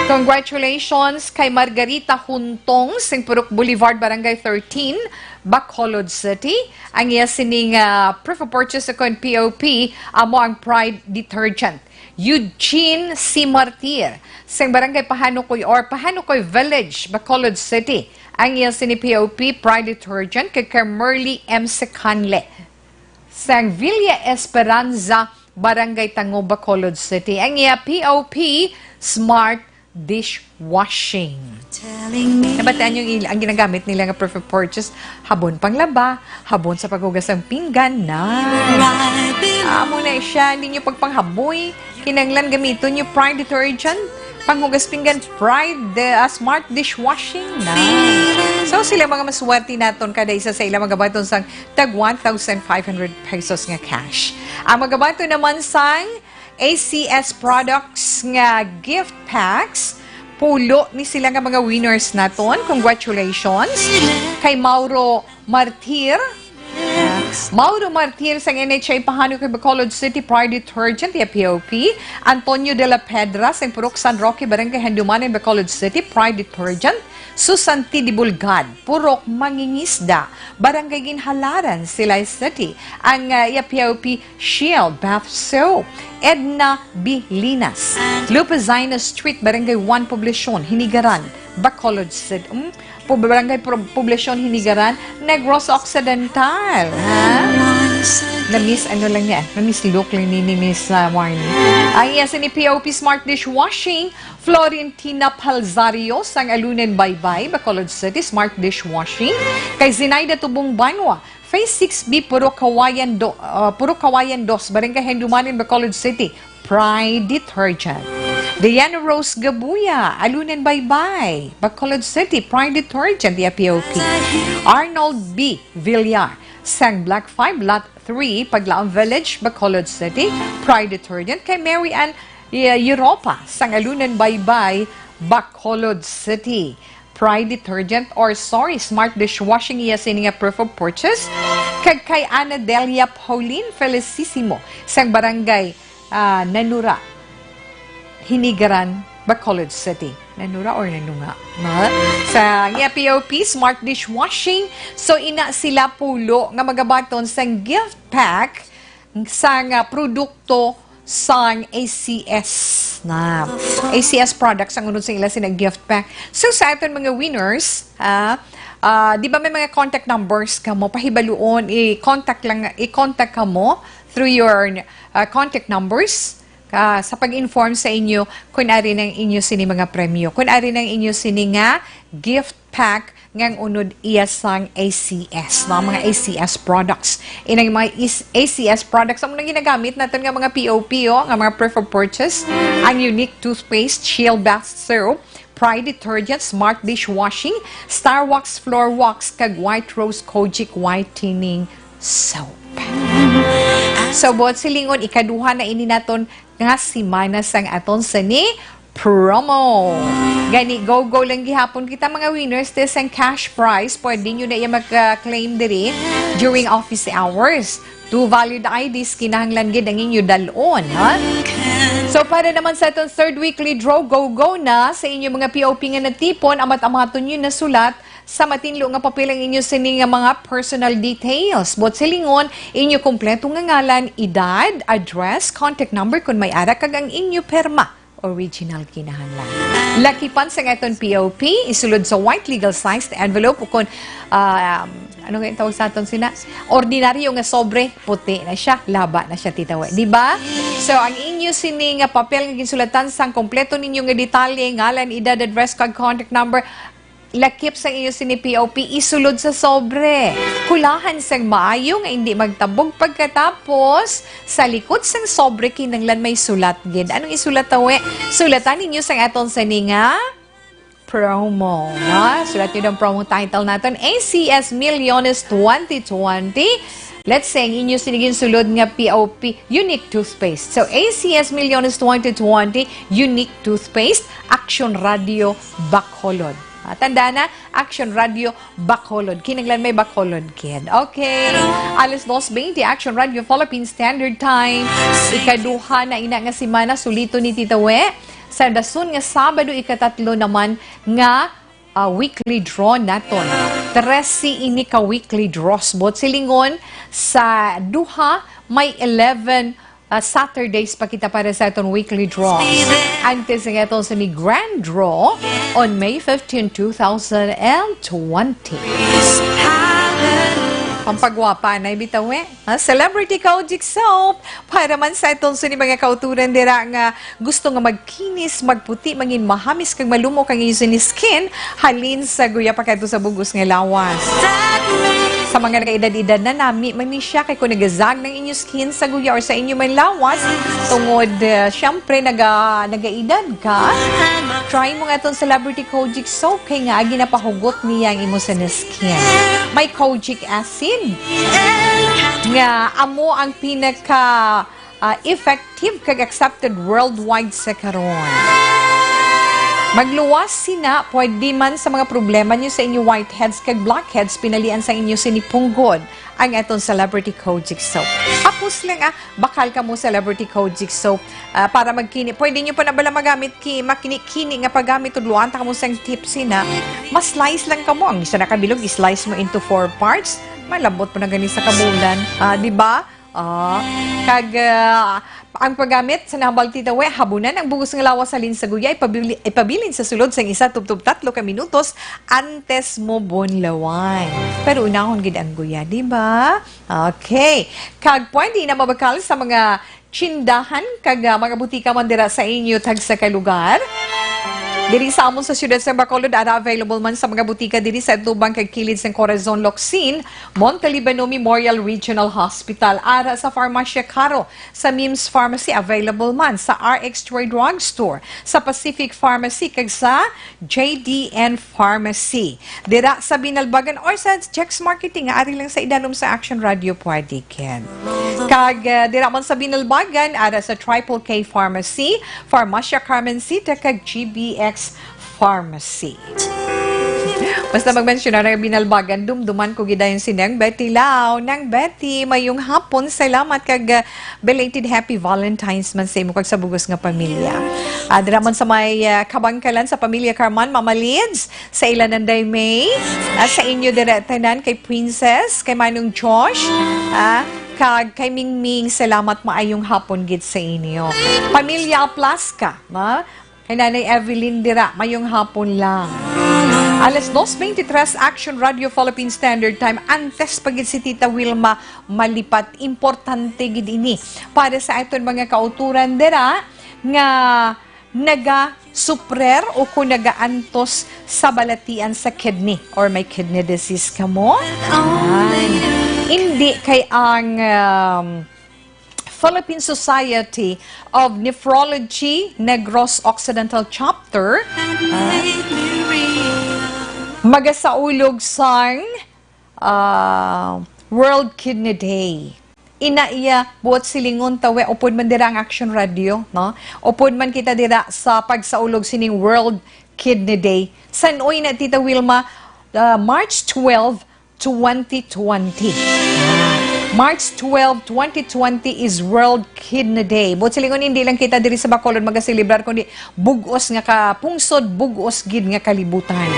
Congratulations kay Margarita Huntong, sing Purok Boulevard, Barangay thirteen, Bacolod City. Ang iya sining, ah, proof of purchase sa coin P O P, amo ang Pride Detergent. Eugene C. Martir, sa Barangay Pahanukoy or Pahanukoy Village, Bacolod City. Ang iya sini P O P, Pride Detergent, kay Merly M. Secanle, sang Villa Esperanza, Barangay Tango, Bacolod City. Ang iya P O P, Smart Dishwashing. Nabatian yung il-, ang ginagamit nila nga proof of purchase, habon panglaba, habon sa paghugas ng pinggan, na. Amo na siya, hindi nyo pagpanghaboy. Kinanglan gamiton nyo Pride detergent, panghugas pinggan, Pride, ah, smart dishwashing, na. So, sila mga maswerte naton, kada isa sa ila magabaton sang tag one thousand five hundred pesos nga cash. Ang magabaton naman sang A C S products nga gift packs, pulo ni sila nga mga winners naton. Congratulations kay Mauro Martir. Mauro Martir sang N H A Pahanukoy, Bacolod City, Pride Detergent, iya P O P. Antonio de la Pedra sang Purok San Roque, Barangay Handumanan, Bacolod City, Pride Detergent. Susan T. Dibulgad, Purok Mangingisda, Barangay Ginhalaran, Silay City. Ang, ah, iya P O P, Shield Bath Soap. Edna B. Linas, Lupezina Street, Barangay one, Poblacion Hinigaran, Bacolod City. Hmm? Pub-, Barangay Pro-, Poblacion Hinigaran, Negros Occidental. Ha? Na-miss, ano lang niya, na-miss look lang ni, ni Miss, ah, Warnie. Ang iya sini P O P Smart Dishwashing, Florentina Palzario, sang Alunan Baybay, Bacolod City, Smart Dishwashing. Kay Zinaida Tubong Banwa, Phase six B, Purok Kawayan do-, ah, Purok Kawayan dos, Barangay Handumanan, Bacolod City, Pride Detergent. Diana Rose Gabuya, Alunan Baybay, Bacolod City, Pride Detergent, iya P O P. Arnold B. Villar, sang Block five, Lot three, Paglaom Village, Bacolod City, Pride Detergent. Kay Mary Ann, eh, Europa, sang Alunan Baybay, Bacolod City. Pride detergent or, sorry, Smart dishwashing iya sini nga proof of purchase. Kag kay Ana Delia Pauline Felicissimo sang barangay, ah, Nanura, Hinigaran, Bacolod City. Nanura or Nanunga? Ma? Sa iya P O P, Smart dishwashing. So, ina sila pulo nga magabaton sang gift pack sang, ah, produkto sang A C S na. A C S products ang unod sa ila sina gift pack. So, sa aton mga winners, ah, ah, di ba may mga contact numbers kamo? Pahibaluon, i-contact lang, i-contact kamo through your, ah, contact numbers, ah, sa pag-inform sa inyo kung ari nang inyo sini mga premyo, kung ari nang inyo sini nga gift pack nga ang unod iya sang A C S, no? Mga A C S products. Inang mga is-, A C S products, ang mga ginagamit naton nga mga P O P, oh, nga mga proof of purchase, ang Unique Toothpaste, Shield Bath Soap, Pride Detergent, Smart Dishwashing, Star Wax Floor Wax, kag White Rose Kojic Whitening Soap. So, buot silingon, ikaduha na ini naton nga simana sang aton sini promo. Gani, go-go lang gihapon kita, mga winners, this ang cash prize. Pwede nyo na iya mag-claim diri during office hours. Two valid I Ds kinahanglan gid ang inyo dalon, ha? So, para naman sa atong third weekly draw, go-go na sa inyo mga P O P nga natipon, amat-amaton nyo nasulat sa matinlo nga papel ang inyo sini nga mga personal details. Buot silingon, inyo kompleto nga ngalan, edad, address, contact number kon may ara, kag ang inyo pirma, original kinahanglan. Lakipan sang aton P O P, isulod sa white legal sized envelope, o kon, ah, ano nga tawag sa aton sina? Ordinaryo nga sobre, puti na siya, laba na siya, Tita We. Di ba? So, ang inyo sini nga papel nga ginsulatan sang kompleto ninyo nga detalye, ngalan, edad, address, kag contact number, lakip sang inyo sini P O P, isulod sa sobre. Kulahan sang maayo nga indi magtabog pagkatapos, sa likod sang sobre kinahanglan may sulat gid. Anong isulat, Tita We? Sulatan ninyo sang aton sini nga promo, no? Sulat nyo ang promo title naton, A C S Milyones twenty twenty. Let's say, ang inyo sini ginsulod nga P O P, Unique Toothpaste. So, A C S Milyones twenty twenty, Unique Toothpaste, Action Radio, Bacolod. Ah, tanda na, Action Radio, Bacolod. Kinahanglan may Bacolod gid. Okay. Alas dos veinte, Action Radio, Philippine Standard Time. Ikaduha na ina nga simana, sulito ni Tita We. Sa dason nga Sabado, ikatatlo naman nga, ah, weekly draw naton. Trese ini ka weekly draws. Buot silingon, sa duha, may eleven, ah, Saturdays pa kita para sa aton weekly draws. Antes nga aton sini grand draw on May fifteen, two thousand and twenty. Pampagwapa na bitaw, eh. Ah, Celebrity Kojic Soap. Para man sa aton sini mga kauturan dira nga gusto nga magkinis, magputi, mangin mahamis kag malumok ang inyo sini skin, halin sa guya pa kadto sa bugos nga lawas. Sa mga nag-edad-edad na, nami man ni siya, kay kung nagazag ng inyo skin sa guya or sa inyo man lawas, tungod, eh, syempre, naga-, nagaedad ka, try mo nga itong Celebrity Kojic Soap, kay nga ginapahugot niya ang imo sa skin. May kojic acid nga amo ang pinaka, ah, effective kag accepted worldwide sa karon. Magluwas sina, pwede man sa mga problema niyo sa inyo whiteheads kag blackheads, pinalian sa inyo sini punggod ang aton Celebrity Kojic Soap. Hapos lang, ah, bakal ka mo Celebrity Kojic Soap, ah, para magkini. Pwede nyo pa na bala magamit ki, makini-kini nga paggamit, tudloan ta kamo sang tips sina. Mas slice lang kamo. Ang isa na ka bilog, slice mo into four parts. Malambot mo na gani sa kabulan. Ah, di ba? Ah, kag, ah, ang paggamit sa nahambal, Tita We, habunan ang bugos nga lawas halin sa guya, ipabili-, ipabilin sa sulod sang isa tubtob tatlo ka minutos antes mo bunlawan. Pero unahon gid ang guya, di ba? Okay. Kag pwede na mabakal sa mga tsindahan kag, ah, mga butika man dira sa inyo tagsa ka lugar. Diri sa amon sa siyudad sa Bacolod, ara available man sa mga butika diri sa atubang kag kilid sang Corazon Locsin, Montalibano Memorial Regional Hospital, ara sa Farmacia Caro, sa Mims Pharmacy, available man sa R X Trade Drug Store, sa Pacific Pharmacy, kag sa J D N Pharmacy. Dira sa Binalbagan or sa Jex Marketing, nga ari lang sa idalom sa Action Radio, pwede gid. Kag, ah, dira man sa Binalbagan, ara sa Triple K Pharmacy, Farmacia Carmencita, kag G B X Pharmacy. Basta magmensyonar ang Binalbagan, dumduman ko gid dayon si Nang Betty Lao. Nang Betty, mayong hapon. Salamat kag, ah, belated happy Valentine's man sa imo kag sa bugos nga pamilya. Ah, dira man sa may, ah, Kabangkalan sa pamilya Carman, Mama Lids, sa ila Nanday May, ah, sa inyo dira tanan kay Princess, kay Manong Josh, ah, kag kay Mingming, salamat, maayong hapon gid sa inyo. Pamilya Aplasca, ma? Kay Nanay Evelyn dira, mayong hapon lang. Alas dos veintitrés, Action Radio Philippine Standard Time. Antes pa gid si Tita Wilma malipat, importante gid ini para sa aton mga kauturan dira nga nagasuprer o kung nagaantos sa balatian sa kidney or may kidney disease kamo. Ay, hindi kay ang, um, Philippine Society of Nephrology Negros Occidental Chapter, ah, magasaulog sang, ah, World Kidney Day. Ina iya, buot silingon, tawe, upod man dira ang Action Radio, no? Upod man kita dira sa pagsaulog sining World Kidney Day. San-oy na, Tita Wilma? Ah, March twelve, twenty twenty. March twelve, twenty twenty is World Kidney Day. Buot silingon, hindi lang kita diri sa Bacolod magaselebrar, kundi bug-os nga kapungsod, bug-os gid nga kalibutan.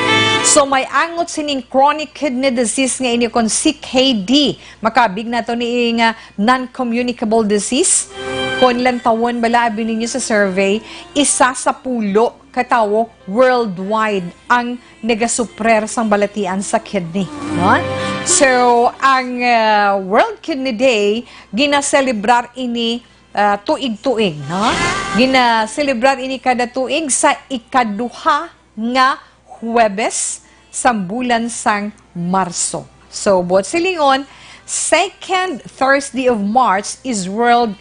So, may angot sining chronic kidney disease nga ini kon C K D. Makabig nato ni nga non-communicable disease. Kon lantawon bala, abi ninyo sa survey, isa sa pulo ka tawo worldwide ang nagasuprer sang balatian sa kidney, no? So, ang, ah, World Kidney Day ginaselebrar ini, ah, tuig-tuig, no? Ginaselebrar ini kada tuig sa ikaduha nga Huwebes sang bulan sang Marso. So, buot silingon, second Thursday of March is World,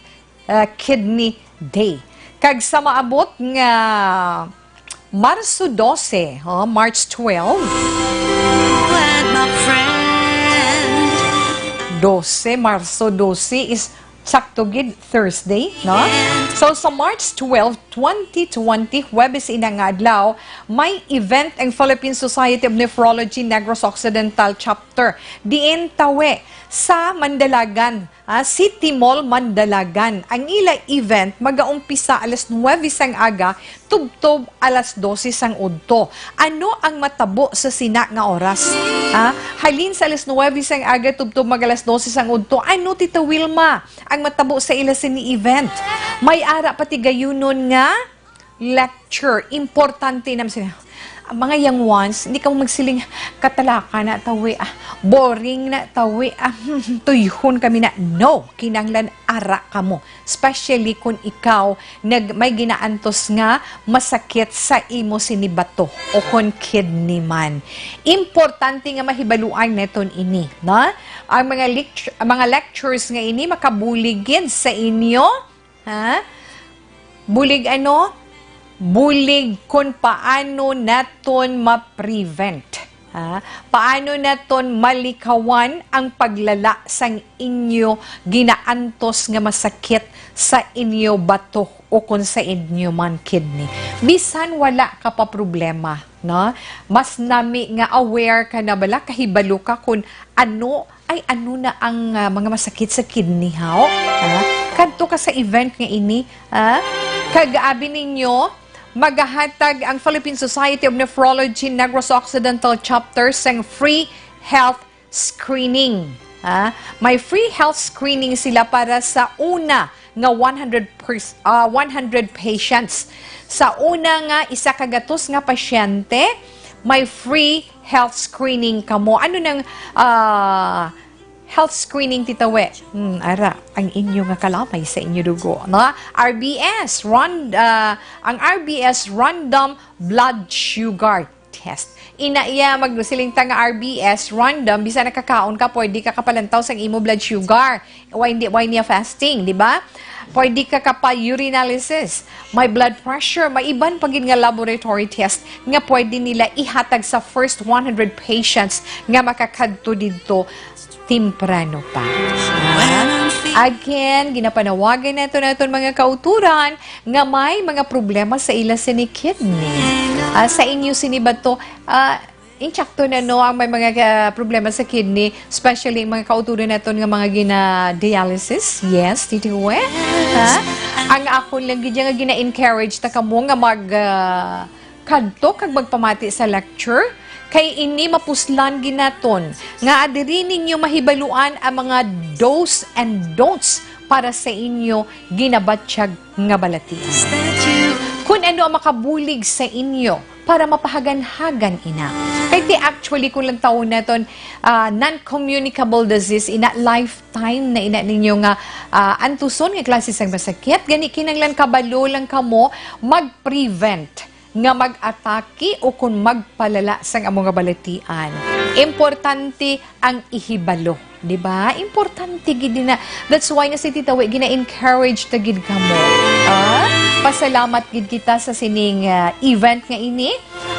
uh, Kidney Day. Kag sa maabot nga Marso dose, oh, March twelve. Dose, Marso dose is sakto gid, Thursday, no? So, sa March twelve, twenty twenty, Huwebes ina nga adlaw, may event ang Philippine Society of Nephrology Negros Occidental Chapter. Diin tawe sa Mandalagan, ah, City Mall, Mandalagan. Ang ila event magaumpisa alas nuwebe sang aga tubtob alas dose sang udto. Ano ang matabo sa sina nga oras? Ah, halin sa alas nuwebe sang aga tubtob mag alas dose sang udto, ano, Tita Wilma, ang matabo sa ila sini event? May ara pa ti gayunon nga lecture. Importante naman sila. Mga young ones, hindi ka magsiling, "Katalaka na tawi, ah. Boring na tawi, ah. Tuyhon kami na." No, kinanglan ara kamo. Especially kung ikaw nag-, may ginaantos nga masakit sa imo sini bato o kon kidney man. Importante nga mahibaluan naton ini, no? Ang mga lect-, ang mga lectures nga ini makabulig gid sa inyo, ha? Bulig ano? Bulig kung paano naton ma-prevent. Ha? Paano naton malikawan ang paglala sang inyo ginaantos nga masakit sa inyo bato o kon sa inyo man kidney? Bisan wala ka pa problema, no? Mas nami nga aware ka na bala, kahibalo ka kung ano, ay, ano na ang, ah, mga masakit sa kidney, haw? Ha? Kadto ka sa event nga ini, ha? Kag abi ninyo, magahatag ang Philippine Society of Nephrology Negros Occidental Chapter sang free health screening. Ha? May free health screening sila para sa una nga one hundred pers-, ah, one hundred patients. Sa una nga isa ka gatos nga pasyente, may free health screening kamo. Ano nang, ah, health screening, Tita We? Hmm, ara, ang inyo nga kalamay sa inyo dugo, no? R B S, ran-, ah, ang R B S, random blood sugar test. Ina iya, magsiling ta nga R B S, random, bisan nakakaon ka, pwede ka kapalantaw sang imo blood sugar. Why hindi, why niya fasting, di ba? Pwede ka kapa-urinalysis, may blood pressure, may iban pa gid nga laboratory test nga pwede nila ihatag sa first one hundred patients nga makakadto didto temprano pa. Again, ginapanawagan nato naton mga kauturan nga may mga problema sa ila sini kidney. Ah, sa inyo sini ba to? Ah, insakto na, no, ang may mga, ah, problema sa kidney, especially ang mga kauturan naton nga mga gina-dialysis. Yes, Titi Hue? Ha? Ang akon lang gid nga gina-encourage ta kamo nga mag, ah, kadto kag magpamati sa lecture, kay ini mapuslan gid naton nga diri ninyo mahibaluan ang mga do's and don'ts para sa inyo ginabatyag nga balatian. Kun ano ang makabulig sa inyo para mapahaganhagan ina. Kay ti actually, kung lang tawon naton, ah, non-communicable disease, ina lifetime na ina ninyo nga, ah, antuson nga klase sang masakit, gani kinahanglan kabalo lang kamo mag-prevent nga mag-atake o kung magpalala sang amo nga balatian. Importante ang ihibalo, di ba? Importante gid na. That's why nga si Tita Wi, gina-encourage ta gid kamo. Ah, pasalamat gid kita sa sining, ah, event nga ini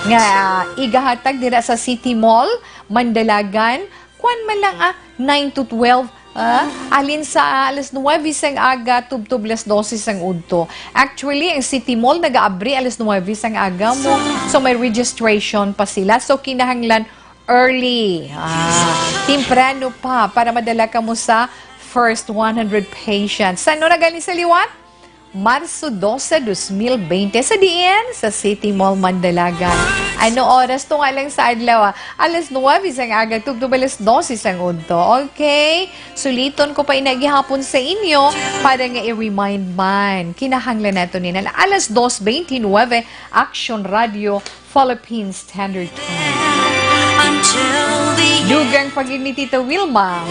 nga, ah, igahatag dira sa City Mall, Mandalagan. Kuan man lang, ah, nine to twelve, ah, alin sa alas nuwebe sang aga tubtob alas dose sang udto. Actually, ang City Mall nagaabri alas nuwebe sang aga mo. So, may registration pa sila. So, kinahanglan early. Ah, temprano pa para madala kamo sa first one hundred patients. Sa ano na gani sa liwat? Marso dose, dos mil bente. Sa diin? Sa City Mall, Mandalagan. Ano oras to nga lang sa adlaw, ah? Alas nuwebe sang aga, tubtob alas dose sang udto. Okay? Suliton ko pa ina gihapon sa inyo para nga i-remind man. Kinahanglan nato ni na alas dos veintinuwebe, Action Radio, Philippine Standard Time. Dugang pa gid ni Tita Wilma.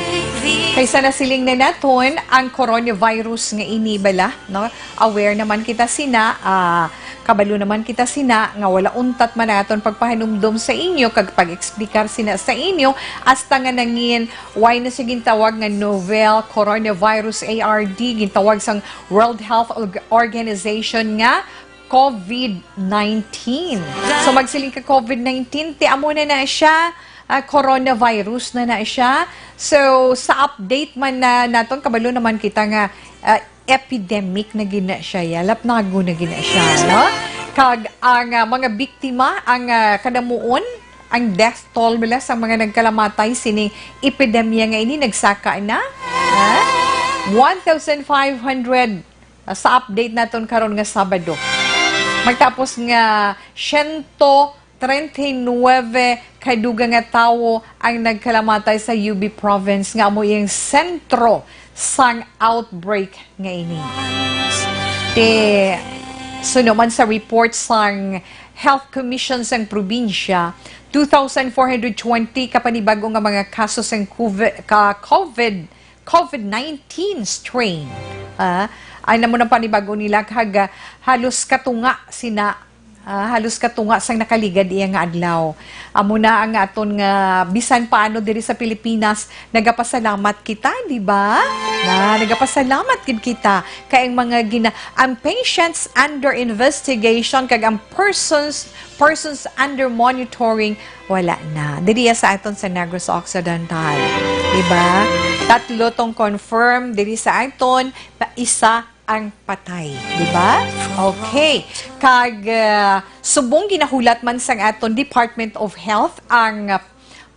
Kay sa nasiling na naton ang coronavirus nga ini bala, no? Aware naman kita sina, ah, kabalo naman kita sina nga wala untat man naton pagpahanumdom sa inyo kag pag-explicar sina sa inyo hasta nga nangin way na sa gintawag nga novel coronavirus A R D, gintawag sang World Health Org-, Organization nga COVID nineteen. So, magsiling ka COVID nineteen, ti amo na na siya, ah, coronavirus na na siya. So, sa update man na naton, kabalo naman kita nga, ah, epidemic na gid na siya, ya. Lapnago na gid na siya, no? Kag ang, ah, mga biktima, ang, ah, kadamuon, ang death toll bala sa mga nagkalamatay sining epidemya nga ini nagsaka na, ha? One thousand five hundred, ah, sa update naton karon nga Sabado. Magtapos nga siyento treinta y nuebe ka dugang nga tawo ang nagkalamatay sa Yubin Province, nga amo iyang sentro sang outbreak nga ini. Ti, suno man sa report sang Health Commission sang probinsya, two thousand four hundred twenty ka panibago nga mga kaso sang COVID, ka COVID, COVID nineteen strain. Ah, ay namo na panibago nila kag, ah, halos katunga sina, ah, halos katunga sang nakaligad iya nga adlaw. Amo na ang aton nga bisan paano diri sa Pilipinas, nagapasalamat kita, di ba? Na, nagapasalamat gid kita kay ang mga gina-, ang patients under investigation kag ang persons, persons under monitoring, wala na. Diri sa aton sa Negros Occidental, di ba? Tatlo tong confirm diri sa aton, pa isa ang patay, di ba? Okay. Kag, ah, subong ginahulat man sang aton Department of Health ang, ah,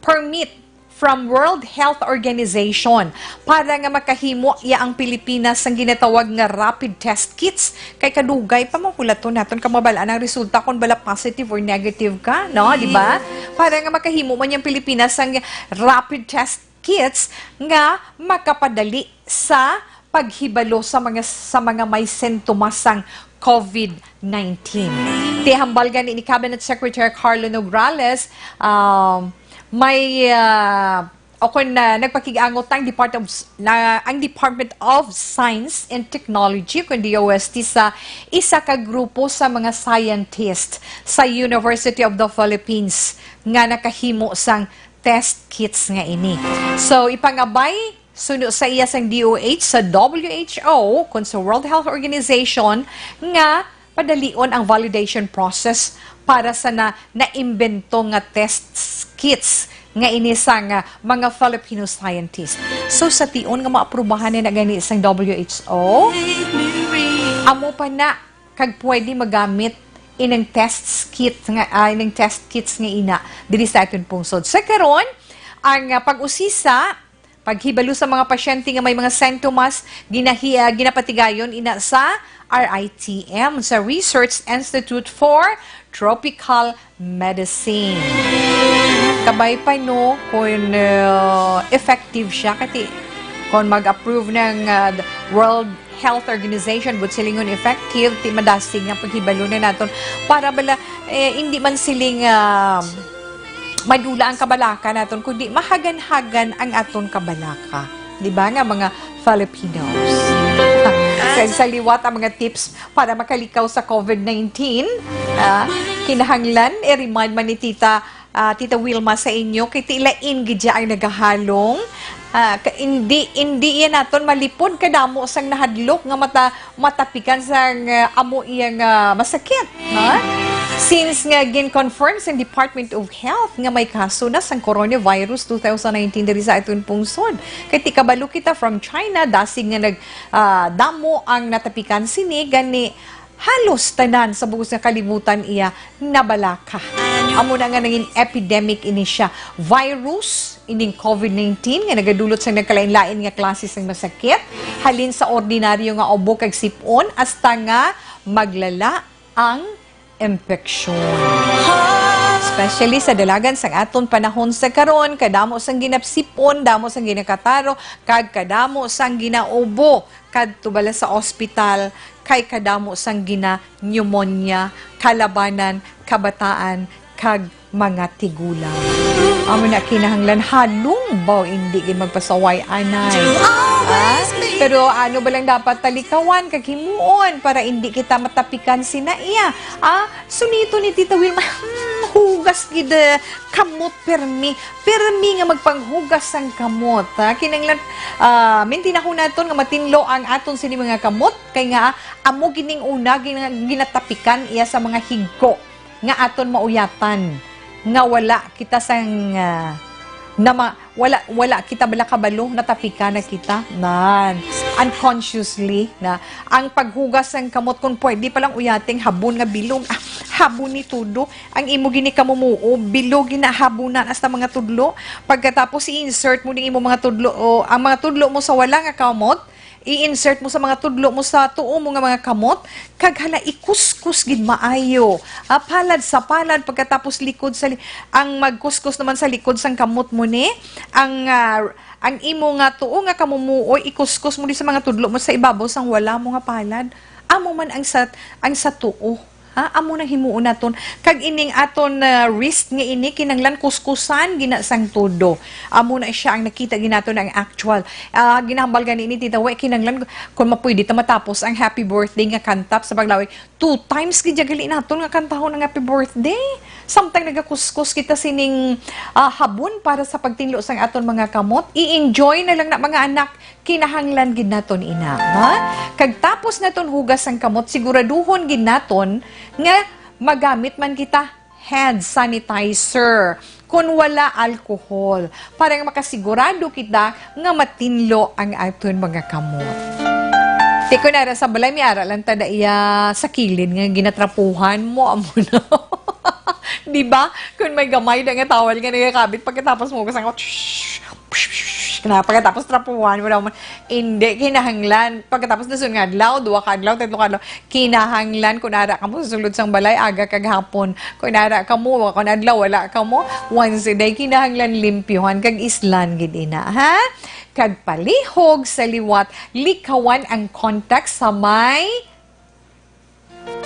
permit from World Health Organization para nga makahimo iya ang Pilipinas sang ginatawag nga rapid test kits. Kay kadugay pa mahulaton naton kag mabal-an ang resulta kon bala positive or negative ka, no? Di ba? Para nga makahimo man yang Pilipinas sang rapid test kits nga makapadali sa paghibalo sa mga, sa mga may sintomas sang COVID nineteen. Ti hambal gani ni Cabinet Secretary Carlo Nograles, um, may, ah, o kun, ah, nagpakig-angot ang Department of S-, na, ang Department of Science and Technology, kun D O S T, sa isa ka grupo sa mga scientist sa University of the Philippines nga nakahimo sang test kits nga ini. So, ipangabay, suno sa iya sang D O H sa W H O, kun sa World Health Organization, nga padalion ang validation process para sa na, naimbento nga test kits nga ini sang, ah, mga Filipino scientist. So, sa tion nga maaprubahan na gani sang W H O, amo pa na kag pwede magamit ining test kit nga, ah, ining test kits nga ina diri sa aton pungsod. Sa karon, ang, ah, pag-usisa, paghibalo sa mga pasyente nga may mga sintomas, ginahi-, ah, ginapatigayon ina sa R I T M, sa Research Institute for Tropical Medicine. Kabay pa, no, kung, uh, effective siya, kati kung mag-approve ng, uh, World Health Organization, but silingon effective, ti madasig nga paghibalo na naton. Para bala, eh, hindi man siling, uh, madula ang kabalaka naton, kundi mahagan-hagan ang aton kabalaka. Di ba nga, mga Filipinos? Sa, sa liwat ang mga tips para makalikaw sa COVID nineteen, ah, kinahanglan i-remind man ni Tita, ah, Tita Wilma sa inyo, kay ti lain gid siya ang nagahalong. Ah, ka-, hindi, hindi yan naton malipod kadamo sang nahadlok nga mata-, matapikan sang, ah, amo iyang, ah, masakit, ha? Since nga gin-confirm sa Department of Health nga may kaso na sang coronavirus two thousand nineteen diri sa aton pungsod. Kay ti kabalo kita from China, dasig nga nag, ah, damo ang natapikan sini, gani halos tanan sa bug-os nga kalibutan iya nabalaka. Amo na nga nangin epidemic ini siya. Virus, ining COVID nineteen nga nagadulot sa nagkalain-lain nga klase sang masakit, halin sa ordinaryo nga ubo kag sipon hasta nga maglala ang impeksyon. Especially sa dalagan sang aton panahon sa karon, kadamo sang ginasipon, damo sang ginakataro, kag kadamo sang ginaubo kadto bala sa ospital, kay kadamo sang gina-pneumonia, kalabanan, kabataan, kag mga tigulang. Amo na kinahanglan halong baw indi gid magpasaway anay. Ah, pero ano ba lang dapat talikawan kag himuon para indi kita matapikan sina iya? Ah, sunito ni Tita Wilma, hmm, hugas gid, eh, kamot permi. Permi nga magpanghugas sang kamot, ha? Kinahanglan, ah, mintinahon naton nga matinlo ang aton sini mga kamot, kay nga amo gining una gina-, ginatapikan iya sa mga higko nga aton mauyatan, nga wala kita sang, ah, nama-, wala, wala kita bala kabalo, natapikan na kita. Nan, unconsciously na ang paghugas sang kamot, kung pwede palang uyating habon nga bilog, ah, habon ni tudo ang imo gini kamumuo, bilog ginahabunan hasta mga tudlo. Pagkatapos i-insert mo ning imo mga tudlo, o ang mga tudlo mo sa wala nga kamot, i-insert mo sa mga tudlo mo sa tuo mo nga mga kamot, kag hala, ikuskus gid maayo. Ah, palad sa palad, pagkatapos likod sa li-, ang magkuskus naman sa likod sang kamot mo ni, ang, ah, ang imo nga tuo nga kamumuo, ikuskus mo di sa mga tudlo mo sa ibabaw sang wala mo nga palad. Amo man ang sa, ang sa tuo. Ha? Amo nang himuon naton. Kag ining aton, ah, wrist nga ini, kinanglan kuskusan gina sang tudo. Amo na siya ang nakita gid naton ang actual. Ah, ginahambal gani ni Tita We, kinanglan kung mapwede ta matapos ang happy birthday nga kanta sa paglawig. Two times gid gali naton nga kantahon ang happy birthday. Samtang nagakuskus kita sining, ah, habon para sa pagtinlo sang aton mga kamot, i-enjoy na lang na, mga anak. Kinahanglan gid naton ina, ha? Kag tapos naton hugas ang kamot, siguraduhon gid naton nga magamit man kita hand sanitizer, kun wala, alcohol, para nga makasigurado kita nga matinlo ang aton mga kamot. Ti kun ara sa balay, may ara lang ta da iya sa kilid nga ginatrapuhan mo, amo na. Di ba? Kung may gamay na nga towel nga nagakabit, pagkatapos mo, kasang, na, pagkatapos trapuhan, wala man. Hindi, kinahanglan. Pagkatapos na sunod nga adlaw, duwa ka adlaw, tatlo ka adlaw, kinahanglan, kung ara ka mo sa sulod sang balay, aga kag hapon. Kung ara ka mo, kung adlaw, wala ka mo, once a day, kinahanglan limpyuhan, kag islan gid ina, ha? Kag palihog sa liwat, likawan ang contact sa may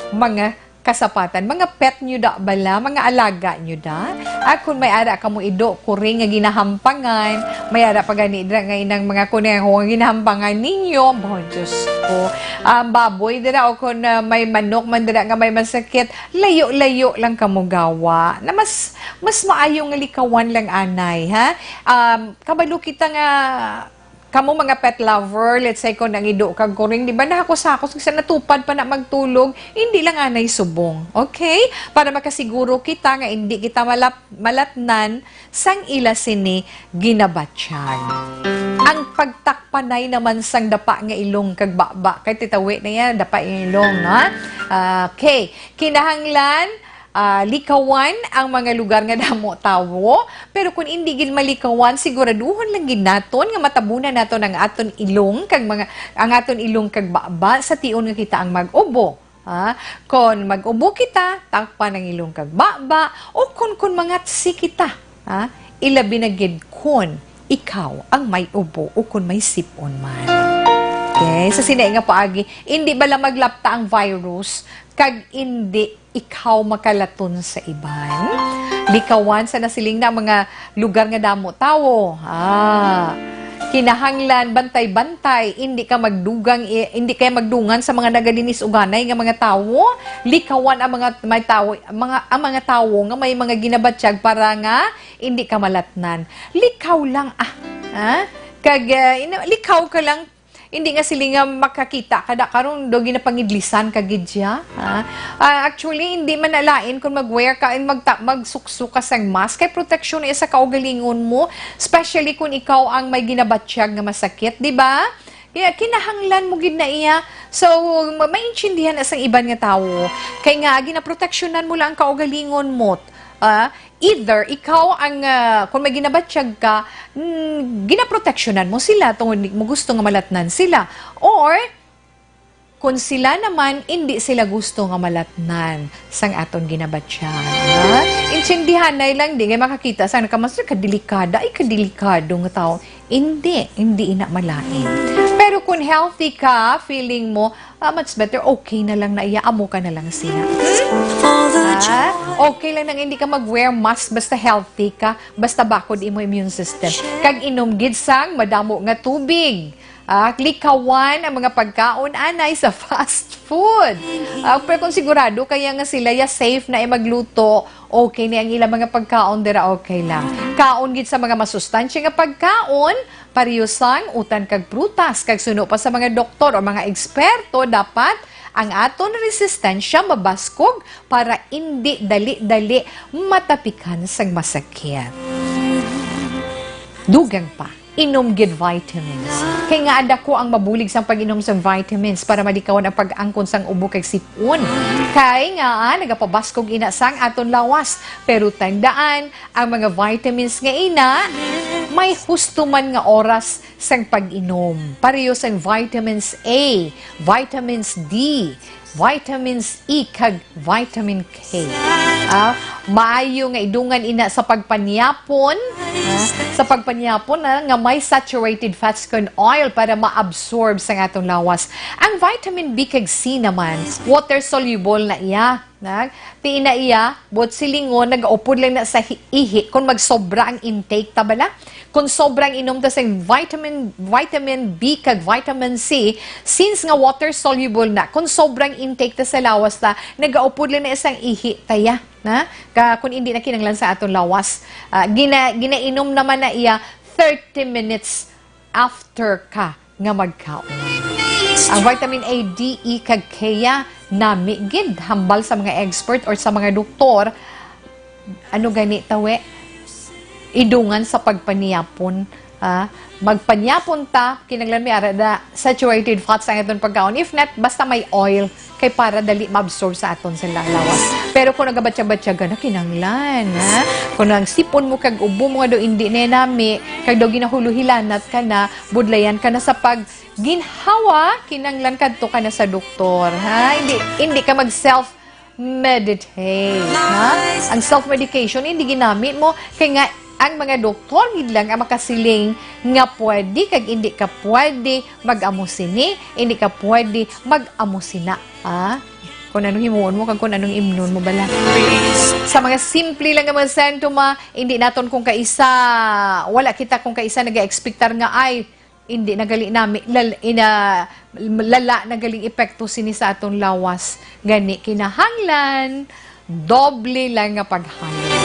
mga kasapatan. Mga pet nyo da bala, mga alaga nyo da. Ah, kung may ara kamo ido, kuring nga ginahampangan, may ara pa gani dira nga inang mga kuneho nga ginahampangan ninyo. Bo, Diyos ko. Ang baboy dira o kung, ah, may manok man dira nga may masakit, layo-layo lang kamo gawa. Na mas, mas maayo nga likawan lang anay, ha? Um, kabalo kita nga kamo mga pet lover, let's say kung nangido kag kuring, di ba, nahakus-hakus, kasi natupad pa na magtulog, hindi lang anay subong. Okay? Para makasiguro kita nga hindi kita malap-, malatnan sang ila sini ginabatyag. Ang pagtakpanay naman sang dapa nga ilong kag baba, kay titawi na yan, dapa ang ilong, no? Okay. Kinahanglan, ah, likawan ang mga lugar nga damo tawo, pero kung indi gid malikawan, siguraduhon lang gid naton nga matabunan naton ang aton ilong kag mga, ang aton ilong kag baba sa tion nga kita ang mag-ubo. Ha? Kon mag-ubo kita, takpan ang ilong kag baba, o kon, kon mangatsi kita, ha? Ilabi na gid kon ikaw ang may ubo o kon may sip-on man. Okay? Sa sina nga paagi, indi bala maglapta ang virus kag indi ikaw makalaton sa iban? Likawan sa nasiling na mga lugar nga damo tawo. Ah, kinahanglan bantay-bantay, indi ka magdugang, i-, indi kay magdungan sa mga nagalinis uganay nga mga tawo. Likawan ang mga may tawo, mga, ang mga tawo nga may mga ginabatyag para nga indi ka malatnan. Likaw lang, ah. Ha? Kag, ah, ina-, likaw ka lang, hindi nga sila nga makakita ka da karon do ginapangidlisan ka gid siya, ha? Ah, actually, hindi man na lain kung mag-wear ka and magta-, magsuksok ka sang mask, kay proteksyon iya sa kaugalingon mo, especially kung ikaw ang may ginabatyag nga masakit, di ba? Kaya kinahanglan mo gid na iya. So, ma-, maintindihan na sang iban nga tawo. Kay nga, ginaproteksyonan mo lang ang kaugalingon mo. Ah, either ikaw ang, ah, kung may ginabatyag ka, mm, ginaproteksyonan mo sila tungod di mo gusto nga malatnan sila. Or, kung sila naman, hindi sila gusto nga malatnan sang aton ginabatyag. Ha? Intindihanay lang, di nga makakita sa nakamastor, kadelikada, ay kadelikado nga tao. Hindi, hindi ina malain. Pero kung healthy ka, feeling mo, ah, much better, okay na lang na iya, amo ka na lang siya. Ah, okay lang nang hindi ka mag-wear mask basta healthy ka, basta bakod imo immune system. Kag inom gid sang madamo nga tubig. Ah, likawan ang mga pagkaon anay sa fast food. Ah, pero kung sigurado kaya nga sila ya safe na ay magluto, okay ni ang ilang mga pagkaon dira, okay lang. Kaon gid sa mga masustansya nga pagkaon, pareho sang utan kag prutas, kag suno pa sa mga doktor o mga eksperto, dapat ang aton resistensya mabaskog para indi dali-dali matapikan sang masakit. Dugang pa, inom gid vitamins. Kay nga dako ang mabulig sang pag-inom sang vitamins para malikawan ang pag-angkon sang ubo kag sip-on. Kay nga, ah, nagapabaskog ina sang aton lawas. Pero tandaan, ang mga vitamins nga ina, may husto man nga oras sang pag-inom. Pareho sang vitamins A, vitamins D, vitamins E, kag vitamin K. Ah, maayo nga idungan ina sa pagpanyapon, ah, sa pagpanyapon, ah, nga may saturated fats kon oil para ma-absorb sa atong lawas. Ang vitamin B kag C naman, water soluble na iya. Na, ti ina iya, buot silingon, nagaupod lang na sa hi-, ihi kung magsobra ang intake ta bala. Kung sobra ang inom ta sa vitamin, vitamin B kag vitamin C, since nga water soluble na, kung sobra ang intake ta sa lawas ta, nagaupod lang na isang ihi ta ya, na? Ka, kung hindi na kinanglan sa aton lawas, ah, gina-, ginainom naman na iya thirty minutes after ka nga magkaon. Ang vitamin A, D, E, kag K, nami gid, hambal sa mga expert or sa mga doktor, ano gani tawi? Idungan sa pagpanyapon, ah, magpanyapon ta, kinahanglan may ara da saturated fats ang aton pagkaon. If not, basta may oil, kay para dali ma-absorb sa aton sa la-, lawas. Pero kung nagabatyag-batyagan na, kinahanglan, ha? Kung ang sipon mo kag ubo mo nga daw hindi na nami, kag daw ginahuluhilanat ka na, budlayan ka na sa pagginhawa, kinahanglan kadto ka na sa doktor, ha? Hindi, hindi ka mag-self-meditate, ha? Ang self-medication, hindi ginamit mo. Kay nga, ang mga doktor gid lang ang makasiling nga pwede kag hindi ka pwede mag-amo sini, hindi ka pwede mag-amo sina, ha? Kung anong himuon mo, kag kung anong imnon mo bala. Sa mga simple lang nga mga sentoma, hindi naton kung kaisa, wala kita kung kaisa nag-expectar nga, ay, hindi na gali nami, lal-, ina-, lala na galing epekto sini sa aton lawas. Gani, kinahanglan, doble lang nga paghalong.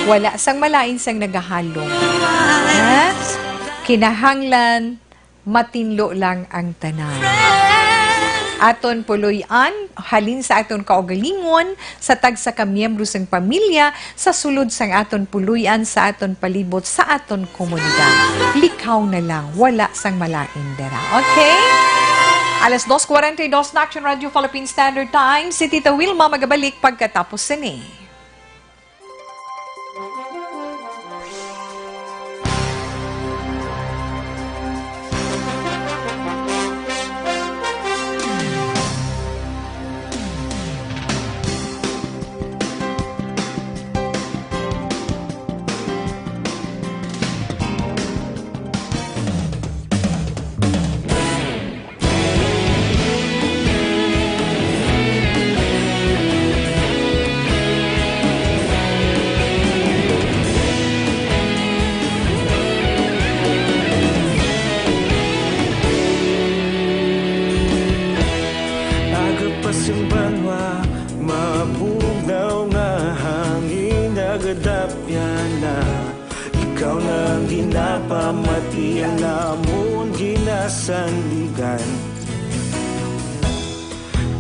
Wala sang malain sang nagahalong. Ha? Kinahanglan matinlo lang ang tanan. Aton puloy-an, halin sa aton kaugalingon, sa tagsa ka miyembro sang pamilya, sa sulod sang aton puloy-an, sa aton palibot, sa aton komunidad. Likaw na lang, wala sang malain dira. Okay? Alas dos cuarenta y dos na Action Radio Philippine Standard Time. Si Tita Wilma magabalik pagkatapos sini. Aga pa sing banwa, mabugnaw nga hangin nagadapyan na. Ikaw na ang ginapamati, ang amon ginasandigan.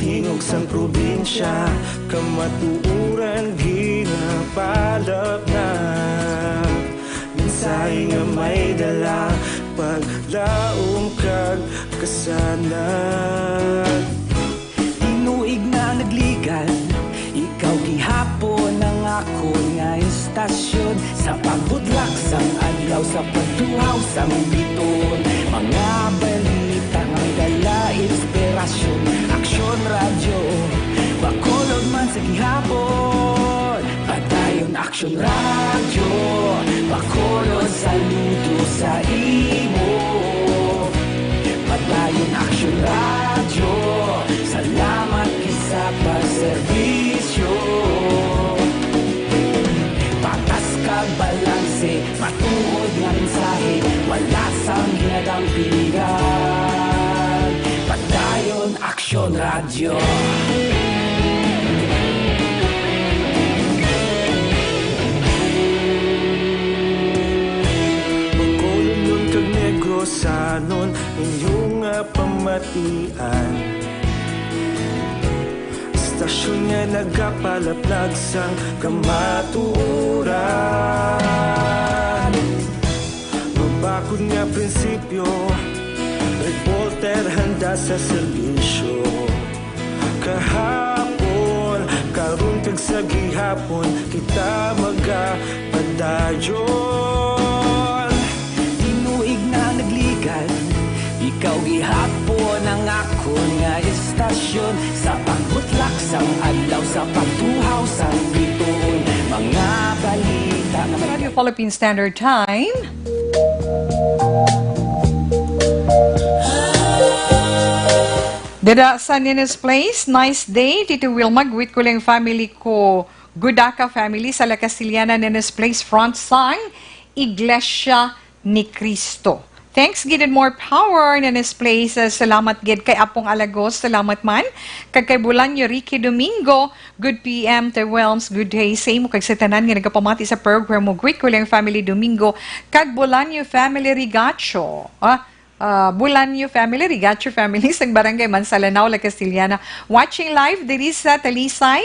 Tingog sang probinsya, kamatuoran ginapalapnap. Mensahe nga may dala, paglaom kag kasanag. Tinuig na nagligad, ikaw gihapon ang akon nga istasyon. Sa pagbudlak sang adlaw, sa pagtuhaw sang bituon, mga balita nga may dala inspirasyon. Aksyon Radyo, Bacolod man sa gihapon. Padayon Aksyon Radyo, Bacolod, saludo sa imo. Padayon Aksyon Radyo, salamat gid sa pagserbisyo. Patas kag balanse, matuod nga mensahe, wala sang ginadampingan. Padayon Aksyon Radyo. Bacolodnon kag Negrosanon, inyo nga pamatian. Istasyon nga nagapalaplag sang kamatuoran. Mabakod nga prinsipyo, reporter handa sa serbisyo. Kahapon, karon kag sa gihapon, kita magapadayon. Tinuig na nagligad, ikaw gihapon ang akon nga istasyon. Sa pagbutlak sang adlaw, sa pagtuhaw sang bituon, mga balita nga may Radio Philippine Standard Time. Dira sa Nene's Place, nice day, Tito Wilma, greet ko lang family ko, Gudaka family, sa La Castellana, Nene's Place, front sang Iglesia ni Cristo. Thanks gid and more power, Nene's Place. Uh, salamat gid kay Apong Alagos, salamat man. Kag kay Bulanyo Ricky Domingo, good P M, Te Wilms, good day sa imo kag sa tanan nga nagapamati sa program mo. Greet ko lang family Domingo, kag Bulanyo family Rigacho. Ah, ah, Bulanyo family, Rigacho family, sang Barangay Mansalanao, La Castellana. Watching live diri sa Talisay,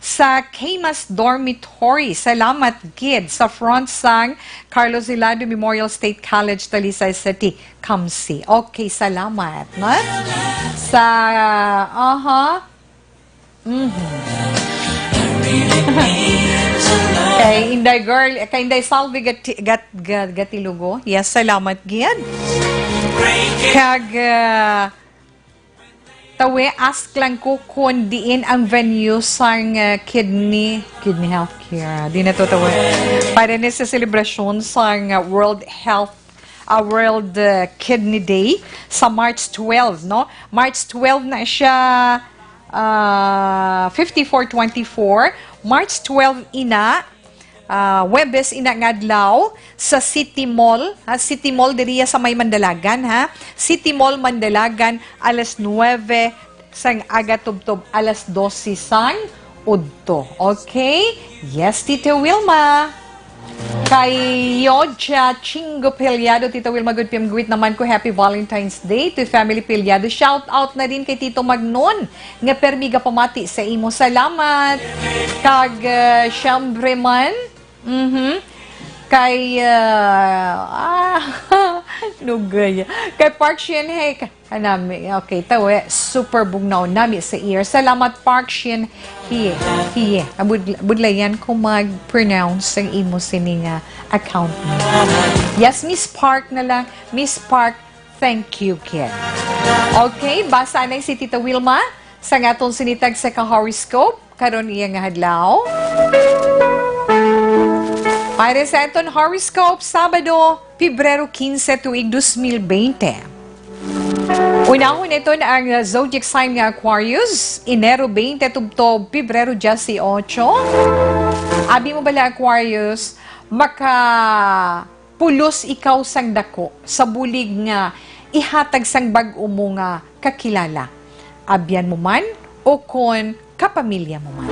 sa Camas Dormitory. Salamat gid sa front sang Carlos Hilado Memorial State College, Talisay City, Camsi. Okay, salamat, no? Sa, aha. Mhm. Kay Inday Girl, kay Inday Salvi Gati-, Gat-, Gat-, Gatilugo. Yes, salamat gid. Kag, ah, Tawi, ask lang ko kung diin ang venue sang, uh, kidney, kidney healthcare. Di na to, tawi. Para ni sa selebrasyon sang, uh, World Health, uh, World, uh, Kidney Day sa March twelve, no? March twelve na siya, uh, fifty-four twenty-four. March twelve ina, Ah, Huwebes ina nga adlaw sa City Mall, ha? City Mall diriya sa may Mandalagan, ha? City Mall Mandalagan, alas nuwebe sang aga tubtob alas dose sang udto. Okay? Yes, Tito Wilma. Kay Yodja Chingo Peliado, Tita Wilma, good P M, greet naman ko, Happy Valentine's Day to family Peliado. Shout out na din kay Tito Magnon, nga permi gapamati sa imo. Salamat. Kag, uh, syempre man, mhm, kay, uh, ah, nugay. Kay Park Shin Hye, ka-, kanami. Okay, tawe, super bugnaw nami sa ear. Salamat, Park Shin Hye. Hye. Abud-, budlayan ko mag-pronounce ang imo sini nga account mo. Yes, Miss Park na lang. Miss Park, thank you, kid. Okay, basa na si Tita Wilma sa aton sinitag sa ka-horoscope karon iya nga adlaw. Para sa aton horoscope, Sabado, Pebrero quince, tuig dos mil veinte. Unahon naton ang zodiac sign nga Aquarius, Enero veinte tubtob Pebrero dieciocho. Abi mo bala, Aquarius, maka pulos ikaw sang daku sa bulig nga ihatag sang bag-o mo nga kakilala, abyan mo man o kon kapamilya mo man.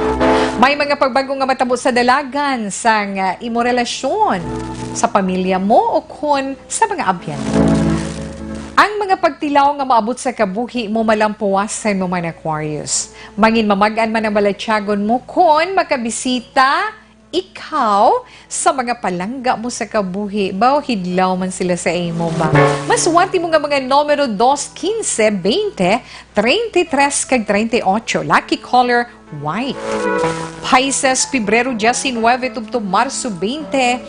May mga pagbag-o nga matabo sa dalagan sang, ah, imo relasyon sa pamilya mo o kon sa mga abyan mo. Ang mga pagtilaw nga maabot sa kabuhi mo malampuwasan mo man, Aquarius. Mangin mamag-an man ang balatyagon mo kon makabisita ikaw sa mga palangga mo sa kabuhi. Baw, hidlaw man sila sa imo ba? Maswerte mo nga mga numero dos, quince, veinte, treinta y tres, kag treinta y ocho. Lucky color, white. Pisces, Pebrero diecinuebe tubtob Marso veinte.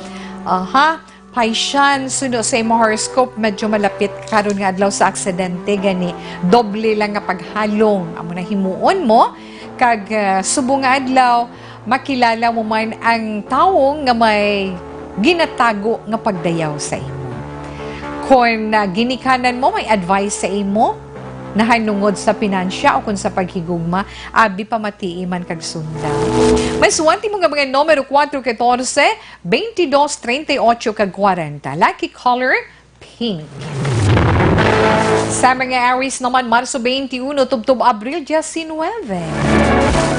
Aha. Pisces, suno sa imo horoscope, medyo malapit karon nga adlaw sa aksidente, gani doble lang nga paghalong amo na himuon mo. Kag, ah, subong nga adlaw, makilala mo man ang tawo nga may ginatago nga pagdayaw sa imo. Kon, ah, ginikanan mo may advice sa imo, nahanungod sa pinansya o kon sa paghigugma, abi, pamatii man kag sunda. Maswerte mo nga mga numero kuwatro, katorse, veintidós, treinta y ocho, kag kwarenta. Lucky color, pink. Sa mga Aries naman, Marso twenty-one tubtob Abril diecinuebe.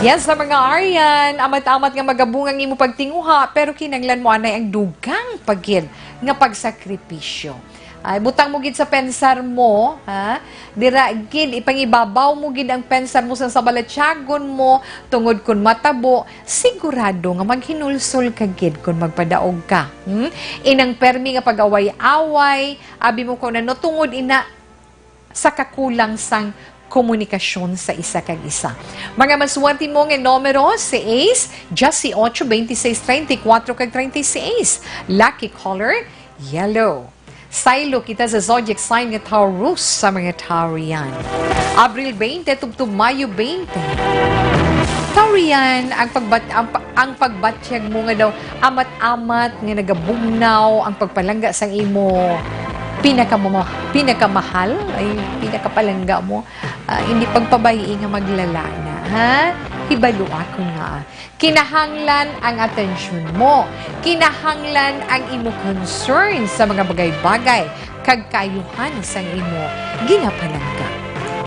Yes, sa mga Arian, amat-amat nga magabunga ang imo pagtinguha, pero kinahanglan mo anay ang dugang pa gid nga pagsakripisyo. Ay, butang mo gid sa pensar mo, ha? Dira gid, ipangibabaw mo gid ang pensar mo sa, sa balatyagon mo, tungod kun matabo, sigurado nga maghinulsol ka gid kun magpadaog ka. Hmm? Inang permi nga pag-away-away, abi mo ko na, no, tungod ina sa kakulang sang komunikasyon sa isa kag isa. Mga maswerte mo nga numero, seis, dieciocho, veintiséis, treinta y cuatro, kag treinta y seis. Lucky color, yellow. Saylo kita sa zodiac sign nga Taurus sa mga Taurian. Abril twenty tubtob Mayo twenty. Taurian, ang pagbat-, ang pa-, ang pagbatyag mo nga daw amat-amat nga nagabugnaw ang pagpalangga sang imo pinakamama-, pinakamahal, ay, pinakapalangga mo. Ah, hindi pagpabayi nga maglala na, ha? Hibalo ako nga. Kinahanglan ang atensyon mo. Kinahanglan ang imo concern sa mga bagay-bagay kag kaayuhan sang imo ginapalangga.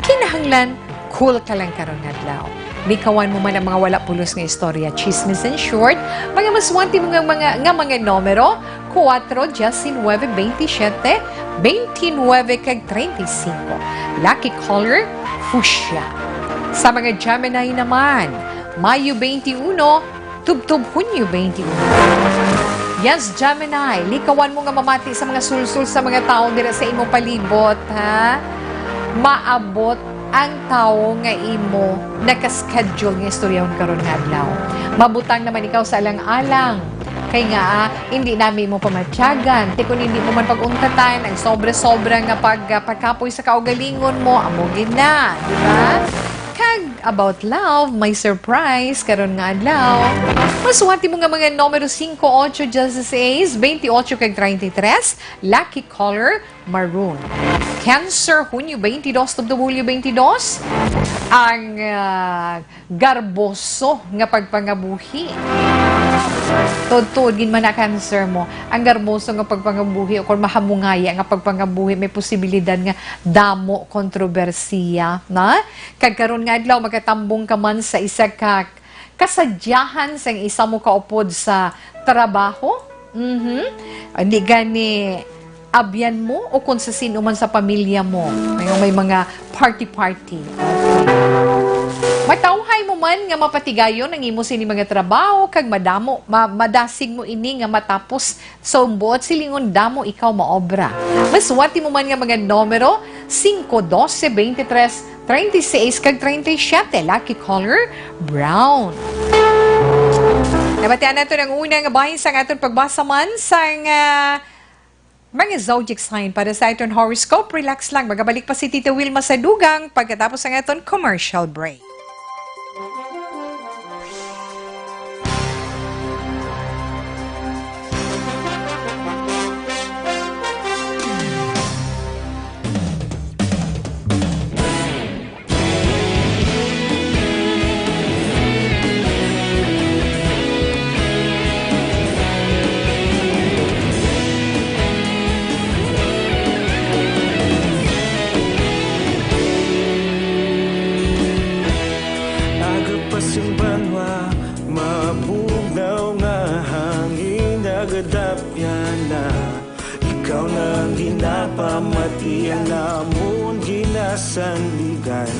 Kinahanglan cool ka lang karon nga adlaw. Likawan mo man ang mga wala pulos nga istorya, chismis in short, mga maswerte mo nga mga, nga mga numero, kuwatro, diecinuebe, veintisiete, veintinuebe, kag treinta y cinco. Lucky color, fuchsia. Sa mga Gemini naman, Mayo twenty-one, tubtob Hunyo twenty-one. Yes, Gemini, likawan mo nga mamati sa mga sulsol sa mga tawo dira sa imong palibot, ha? Maabot ang tawo nga imo naka-schedule nga istoryahon karon nga adlaw. Mabutang naman ikaw sa alang-alang. Kay nga, ah, hindi nami mo pamatyagan. Ti kun hindi mo man pag-untatan ang sobra-sobra nga pag, ah, pagkapoy sa kaugalingon mo, amo gid na, di ba? Kag about love, may surprise karon nga adlaw. Maswerte mo nga mga numero singko, ocho, dieciséis, veintiocho, kag treinta y tres. Lucky color, maroon. Cancer, Hunyo twenty-dos tubtob Hulyo twenty-dos. Ang, ah, garboso nga pagpangabuhi. Tuod-tuod gid man na, Cancer mo. Ang garboso nga pagpangabuhi o kon mahamungaya nga pagpangabuhi, may posibilidad nga damo kontrobersiya, na? Kag karon nga adlaw, makatambong ka man sa isa ka kasadyahan sang isa mo kaupod sa trabaho, Mhm. Hindi gani abyan mo o kung sa sino man sa pamilya mo. May, may mga party-party. Okay. Matawhay mo man nga mapatigayon ang imo sini mga trabaho kag madamo, ma-, madasig mo ini nga matapos sa umbuot silingon damo ikaw maobra. Masuwati mo man nga mga numero, singko, dose, bente tres, treinta y seis kag treinta y siete, lucky color, brown. Nabatian nato ang una nga bahin sang aton pagbasa man sang, ah, mga zodiac sign para sa aton horoscope. Relax lang. Magabalik pa si Tita Wilma sa dugang pagkatapos ang aton commercial break. Aga pa sing banwa, mabugnaw nga hangin, nagadapyan na. Ikaw na ang ginapamati, ang amon ginasandigan.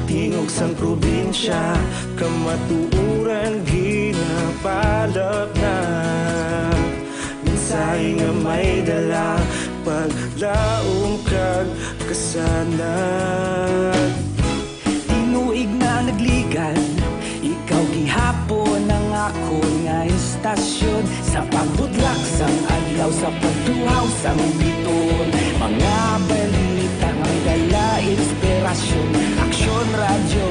Tingog sang probinsya, kamatuoran ginapalapnag. Mensahe nga may dala, paglaom kag kasanag. Tinuig na nagligad, ikaw gihapon ang akon nga istasyon. Sa pagbutlak sang adlaw, sa pagtuhaw sang bituon, mga balita nga may dala inspirasyon. Aksyon Radyo,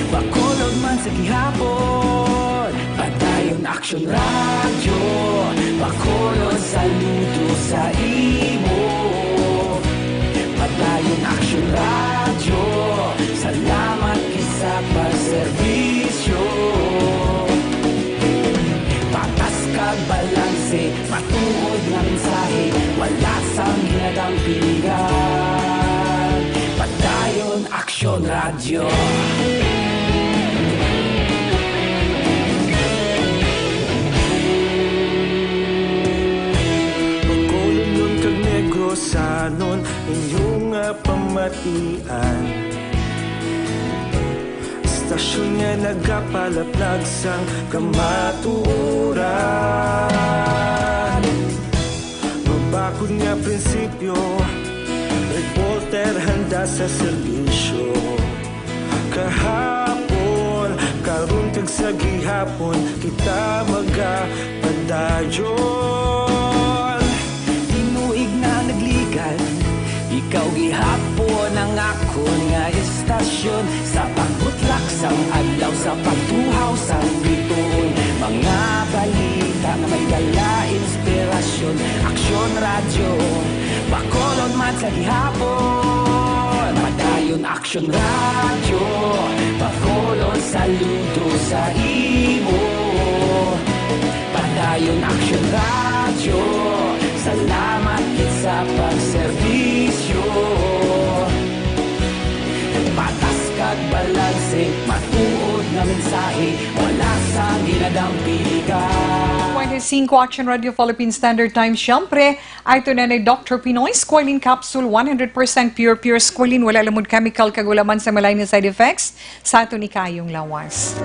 Bacolod man sa gihapon. Padayon Aksyon Radyo, Bacolod, saludo sa imo. Padayon Aksyon Radyo, salamat gid sa pagserbisyo. Patas kag balanse, matuod nga mensahe, wala sang ginadampingan. Padayon Aksyon Radyo. Bacolodnon kag Negrosanon, inyo nga pamatian. Istasyon nga nagapalaplag sang kamatuoran. Mabakod nga prinsipyo, reporter handa sa serbisyo. Kahapon, karon kag sa gihapon, kita magapadayon. Tinuig na nagligad, ikaw gihapon ang akon nga istasyon. Sa pagbutlak sang adlaw, sa pagtuhaw sang bituon, mga balita nga may dala inspirasyon. Aksyon Radyo, Bacolod man sa gihapon. Padayon Aksyon Radyo, Bacolod, saludo sa imo. Padayon Aksyon Radyo, salamat gid sa pagserbisyo. Patas kag balanse, matuod nga mensahe, wala sang ginadampigan. Twenty-five Action Radio Philippine Standard Time, siyempre, ato na ni Doctor Pinoy Squalene Capsule, one hundred percent pure, pure squalene, wala lamod chemical, kag wala man sa malay nga side effects sa aton ikayong lawas.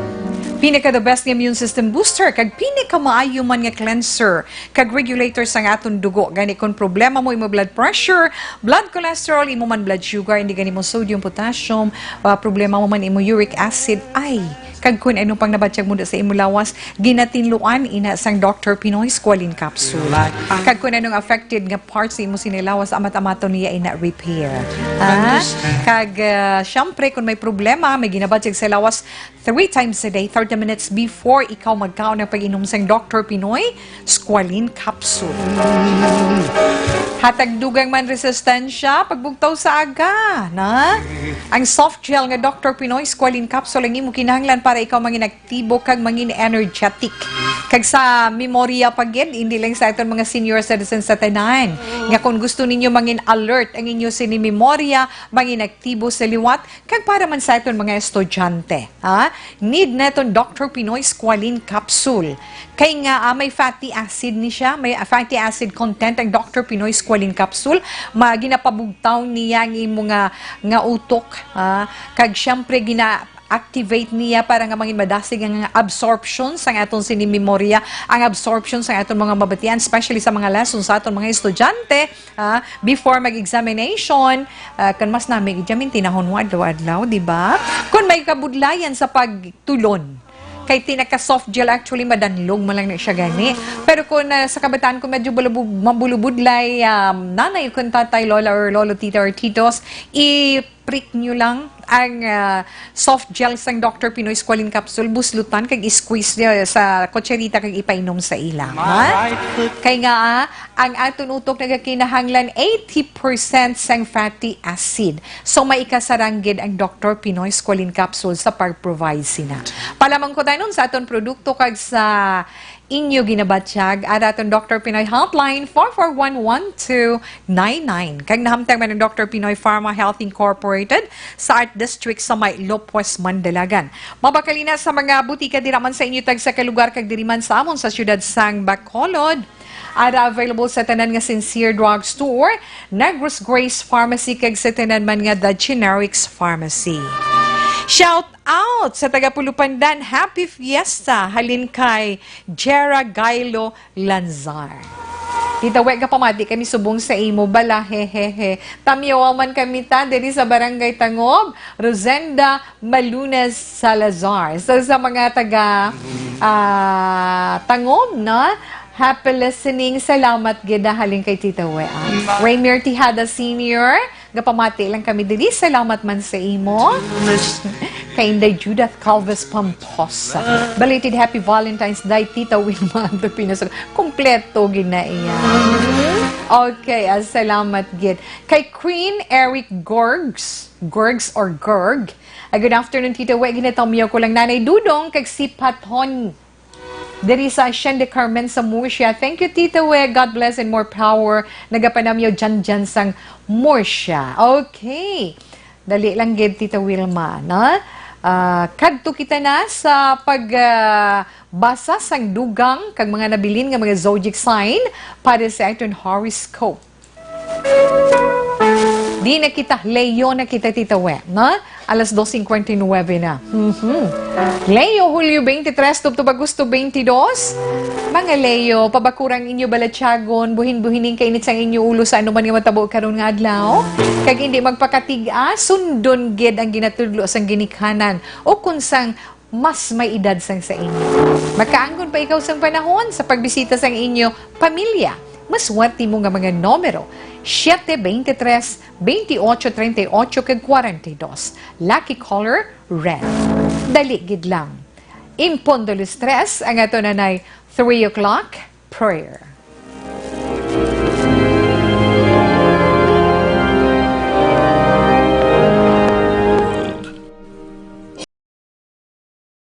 Pinaka the best nga immune system booster kag pinaka maayo man nga cleanser kag regulator sang aton dugo. Gani, kung problema mo imo blood pressure, blood cholesterol, imo man blood sugar, hindi gani mo sodium, potassium, ah, problema mo man imo uric acid, ay, kag kung ano pang nabatyag mo sa imo lawas, ginatinluan ina sang Doctor Pinoy Squalene Capsule. Kag kung anong affected nga parts sa imo sini lawas, amat-amaton niya ina repair. Ah, kag, ah, syempre, kung may problema, may ginabatyag sa lawas, three times a day, thirty minutes before ikaw magkaon ang pag-inom sang Doctor Pinoy Squalene Capsule. Hatag dugang man resistensya, pagbugtaw sa aga, na? Ang soft gel nga Doctor Pinoy Squalene Capsule ang imo kinahanglan para ikaw mangin aktibo kag mangin energetic. Kag sa memorya pa gid, hindi lang sa aton mga senior citizens sa tanan. Nga kung gusto ninyo mangin alert ang inyo sini memorya, mangin aktibo sa liwat, kag para man sa aton mga estudyante, ha? Need naton Doctor Pinoy Squalene Capsule. Kay nga, ah, may fatty acid ni siya, may, ah, fatty acid content ang Doctor Pinoy Squalene Capsule. Ma-, ginapabugtaw niya ang imo nga, nga utok, ah, kag siyempre gina-activate niya para nga mangin madasig ang absorption sang aton sini memorya, ang absorption sang aton mga mabatian, especially sa mga lessons sa aton mga estudyante, ah, before mag-examination, ah, kan mas nami gid jamin tinahon mo adlaw-adlaw, di ba? Kung may kabudlayan sa pagtulon, kay tinaka soft gel, actually, madanlog man lang na siya gani. Pero kung, ah, sa kabataan ko, medyo bulubud-, mabulubudlay, um, nanay kung tatay, lola or lolo, tita or titos, i-prick nyo lang ang, ah, soft gel sang Doctor Pinoy Squalene Capsule, buslutan, kag i-squeeze niya sa kutsarita, kag ipainom sa ila. Ha? Kay nga, ah, ang aton utok nagakinahanglan eighty percent sang fatty acid. So, maikasarang gid ang Doctor Pinoy Squalene Capsule sa pag-provide sina. Palamang ko tayo nun sa aton produkto kag sa inyo ginabatyag, at aton Doctor Pinoy Hotline, four four one, one two nine nine. Kag nahamtang man ang Doctor Pinoy Pharma Health Incorporated sa Art District sa may Lopez, Mandalagan. Mabakal ina sa mga butika dira man sa inyo tagsa ka lugar kag diri man sa amon sa siyudad sang Bacolod. Ara available sa tanan nga Sincere Drug Store, Negros Grace Pharmacy, kag sa tanan man nga The Generics Pharmacy. Shout out sa taga Pulupandan, Happy Fiesta, halin kay Jera Gailo Lanzar. Tita We, gapamati kami subong sa imo bala, hehehe. Tamyawa man kami ta diri sa Barangay Tangob, Rosenda Malunas Salazar. So, sa mga taga, ah, Tangob, no? Happy listening. Salamat gid, ah, halin kay Tita We, ah. Rainier Tejada Senior, gapamati lang kami diri. Salamat man sa imo. Kay Inday Judith Calves Pamposa. Belated Happy Valentine's Day, Tita Wilma Anto Pinosoy. Kompleto gid na iya. Okay, ah, salamat gid. Kay Queen Eric Gorgs, Gorgs or Gorg. Ah, good afternoon, Tita We. Ginatamyaw ko lang Nanay Dudong kag si Paton. Diri sa Hacienda Carmen sa Murcia. Thank you, Tita We. God bless and more power. Nagapanamyaw dyan dyan sang Murcia. Okay. Dali lang gid, Tita Wilma, no? Ah, kadto kita na sa pag, ah, basa sang dugang kag mga nabilin nga mga zodiac sign para sa aton horoscope. Di na kita, Leo na kita, Tita We, no? Alas dos cincuenta y nueve na. Mhm. Leo, Hulyo twenty-three, tubtob Agosto twenty-dos. Mga Leo, pabakurang inyo balatyagon, buhin-buhining kainit sang inyo ulo sa anuman nga matabo karon nga adlaw. Kag hindi magpakatig-a, sundon gid ang ginatudlo sang ginikanan o kun sang mas may edad sang sa inyo. Makaangkon pa ikaw sang panahon sa pagbisita sang inyo pamilya. Masuwat nimo nga mga numero, siete, veintitrés, veintiocho, treinta y ocho, kag cuarenta y dos. Lucky color, red. Dali gid lang. En punto alas tres, ang aton anay three o'clock prayer.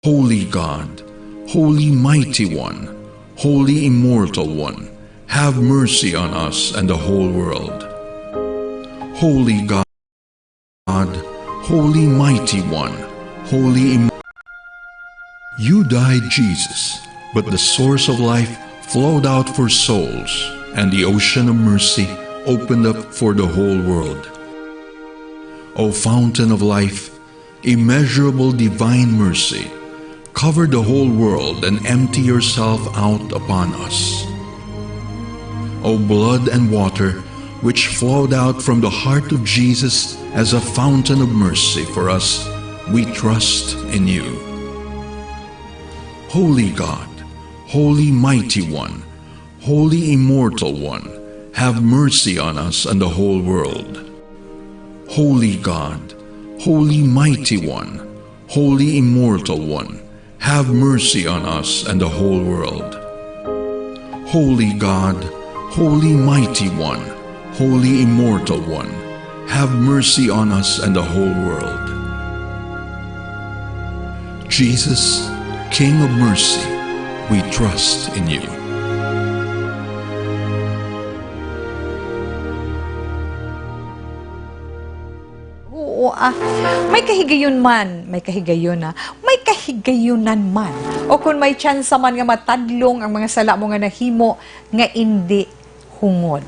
Holy God, Holy Mighty One, Holy Immortal One, have mercy on us and the whole world. Holy God, Holy Mighty One, Holy Im- You died, Jesus, but the source of life flowed out for souls, and the ocean of mercy opened up for the whole world. O Fountain of Life, immeasurable divine mercy, cover the whole world and empty yourself out upon us. O blood and water, which flowed out from the heart of Jesus as a fountain of mercy for us, we trust in you. Holy God, Holy Mighty One, Holy Immortal One, have mercy on us and the whole world. Holy God, Holy Mighty One, Holy Immortal One, have mercy on us and the whole world. Holy God, Holy Mighty One, Holy Immortal One, have mercy on us and the whole world. Jesus, King of mercy, we trust in you. Oo, ah. May kahigayon man, may kahigayon, ah. May kahigayunan man. O kung may tsansa man nga matadlong ang mga sala mo nga nahimo nga indi hungod.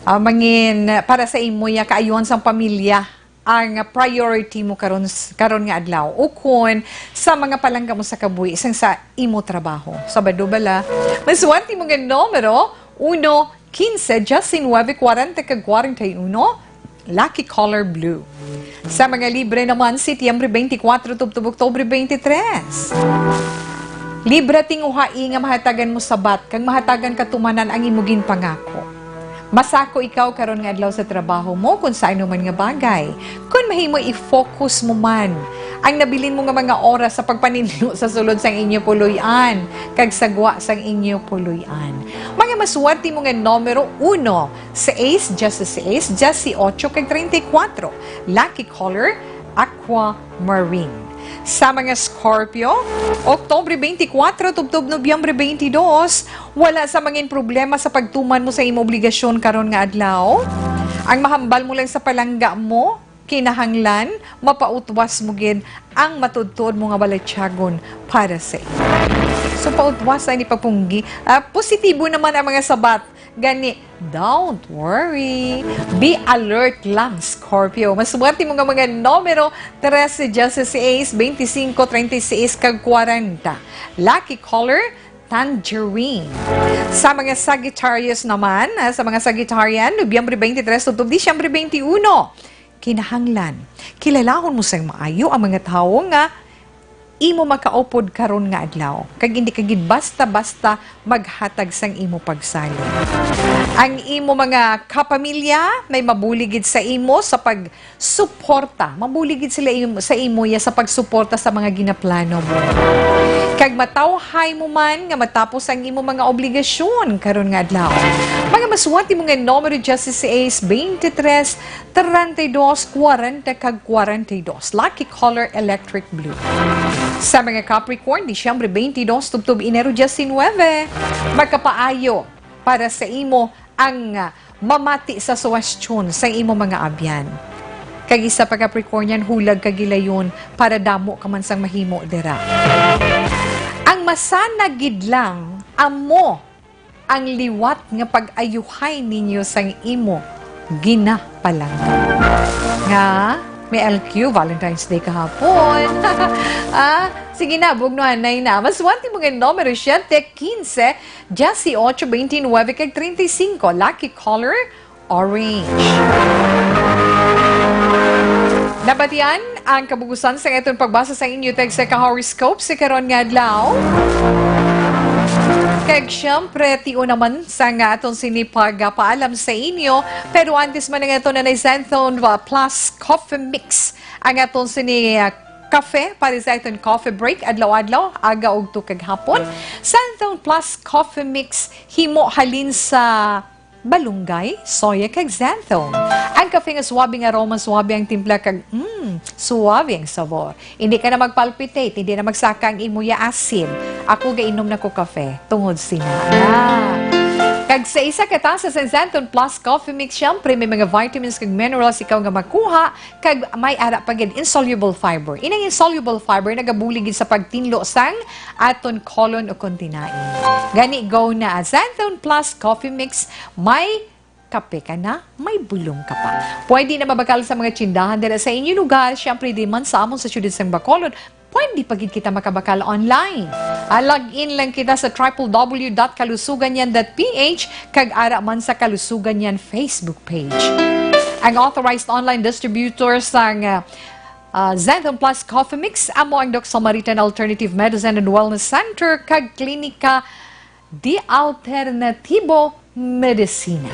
Ah, mangin, para sa imo ya kaayuhan sang pamilya ang priority mo karon s-, karon nga adlaw, ukon sa mga palangga mo sa kabuhi sang sa imo trabaho. Sabado bala, masuwat nimo nga numero, uno, quince, diecinueve, cuarenta kag cuarenta y uno, lucky color blue. Sa mga libre naman, Setyembre twenty-four tubtob Oktubre twenty-three. Libre tinguhai nga mahatagan mo sabat kag mahatagan katumanan ang imo ginpangako. Masako ikaw karon nga adlaw sa trabaho mo, kung sa ano man nga bagay. Kon mahimo, i-focus mo man ang nabilin mo nga mga oras sa pagpaninlo sa sulod sang inyo puloy-an kag sa gwa sang inyo puloy-an. Mga masuwat nimo nga numero, uno, sais, dieciséis, dieciocho, kag treinta y cuatro. Lucky color, aquamarine. Sa mga Scorpio, Oktubre twenty-four tubtob Nobyembre twenty-two, wala sa mangin problema sa pagtuman mo sa imo obligasyon karon nga adlaw. Ang mahambal mo lang sa palangga mo, kinahanglan mapautwas mo gid ang matuod-tuod mo nga balatyagon para sa imo. So, pautwas sa ini pagpunggi. Ah, positibo naman ang mga sabat. Gani, don't worry. Be alert lang, Scorpio. Masuwat nimo nga mga numero, trese, dieciséis, veinticinco, treinta y seis, kag cuarenta. Lucky color, tangerine. Sa mga Sagittarius naman, ah, sa mga Sagittarian, Nobyembre twenty-three tubtob Disyembre twenty-uno, kinahanglan kilalahon mo sang maayo ang mga tawo nga imo makaupod karon nga adlaw, kag indi ka gid basta-basta maghatag sang imo pagsalig. Ang imo mga kapamilya may mabulig gid sa imo sa pagsuporta, mabulig gid sila im-, sa imo ya sa pagsuporta sa mga ginaplano mo. Kag matawhay mo man nga matapos ang imo mga obligasyon karon nga adlaw. Mga masuwat nimo nga numero, dieciséis, veintitrés, treinta y dos, cuarenta, kag cuarenta y dos. Lucky color, electric blue. Sa mga Capricorn, Disyembre twenty-dos tubtob Enero diecinueve, magkapaayo para sa imo ang, ah, mamati sa suwestyon sa imo mga abyan. Kag isa pa, Capricornian, hulag ka gilayon para damo ka man sang mahimo dira. Ang masana gid lang amo ang liwat nga pag-ayuhay ninyo sang imo ginapalangga. Nga, may L Q, Valentine's Day kahapon. Ah, sige na, bugno anay na. Masuwat nimo nga numero, siyete, quince, dieciocho, veintinueve, kag treinta y cinco. Lucky color, orange. Nabatian ang kabugusan sa aton pagbasa sa inyo text sa ka-horoscope sa karon nga adlaw. Kag siyempre, tion naman sa nga aton sini pagpaalam sa inyo. Pero antes man nga aton na Xanthone Plus Coffee Mix, ang aton sini, ah, kafe para sa aton coffee break adlaw-adlaw, aga ug tugkag hapon. Xanthone Plus Coffee Mix, himo halin sa malunggay, soya, kag xanthone. Ang kafe nga suabe nga aroma, suabe ang timpla, kag, mm, suabe ang sabor. Hindi ka na mag-palpitate, hindi na magsaka ang imo ya acid. Ako, gainom na ko kafe tungod sina. Ah. Kag sa isa ka tasa sa Xanthone Plus Coffee Mix, syempre, may mga vitamins kag minerals ikaw nga makuha, kag may ara pa gid insoluble fiber. Inang insoluble fiber nagabulig gid sa pagtinlo sang aton colon o kon tinaing. Gani, go na. Xanthone Plus Coffee Mix, may kape ka na, may bulong ka pa. Pwede na mabakal sa mga tindahan dira sa inyo lugar, syempre di man sa amon sa siyudad sang Bacolod, pwede pa gid kita makabakal online. Ah, log in lang kita sa triple W dot kalusugan yan dot P H kag ara man sa Kalusugan Yan Facebook page. Ang authorized online distributor sang, ah, ah, Xanthone Plus Coffee Mix amo ang Doc Samaritan Alternative Medicine and Wellness Center kag Klinika di Alternatibo Medisina.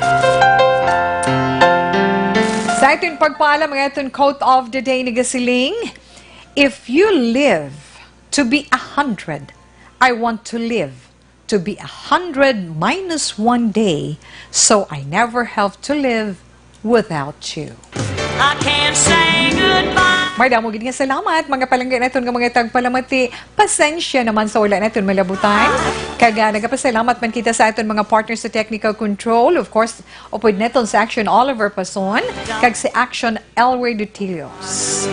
Sa aton pagpaalam, ang aton quote of the day nagasiling, "If you live to be a hundred, I want to live to be a hundred minus one day, so I never have to live without you. I can't say goodbye. Madamo gid nga salamat, mga palangga naton nga mga tagpalamati. Pasensya naman sa wala naton malabutan. Kag, ah, nagapasalamat man kita sa aton mga partners sa technical control. Of course, upod naton sa Action Oliver Pason, kag si Action Elway Dutillos.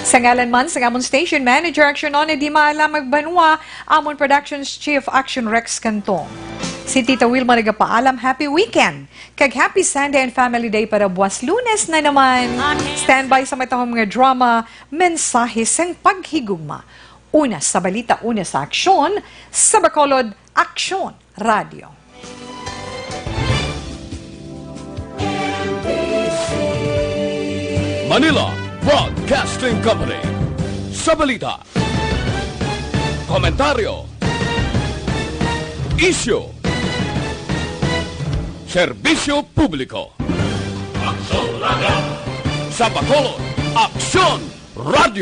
Sa ngalan man sa amon station manager, Action Nona Di Maala Magbanwa, amon productions chief, Action Rex Cantong. Si Tita Wilma nagapaalam, happy weekend. Kag happy Sunday and Family Day para buwas Lunes na naman. Standby sa matahom nga drama, Mensahe sang Paghigugma. Una sa balita, una sa aksyon, sa Bacolod, Aksyon Radio. Manila Broadcasting Company. Sa balita, komentaryo, isyu, serbisyo publiko. Sa Bacolod, Aksyon Radio.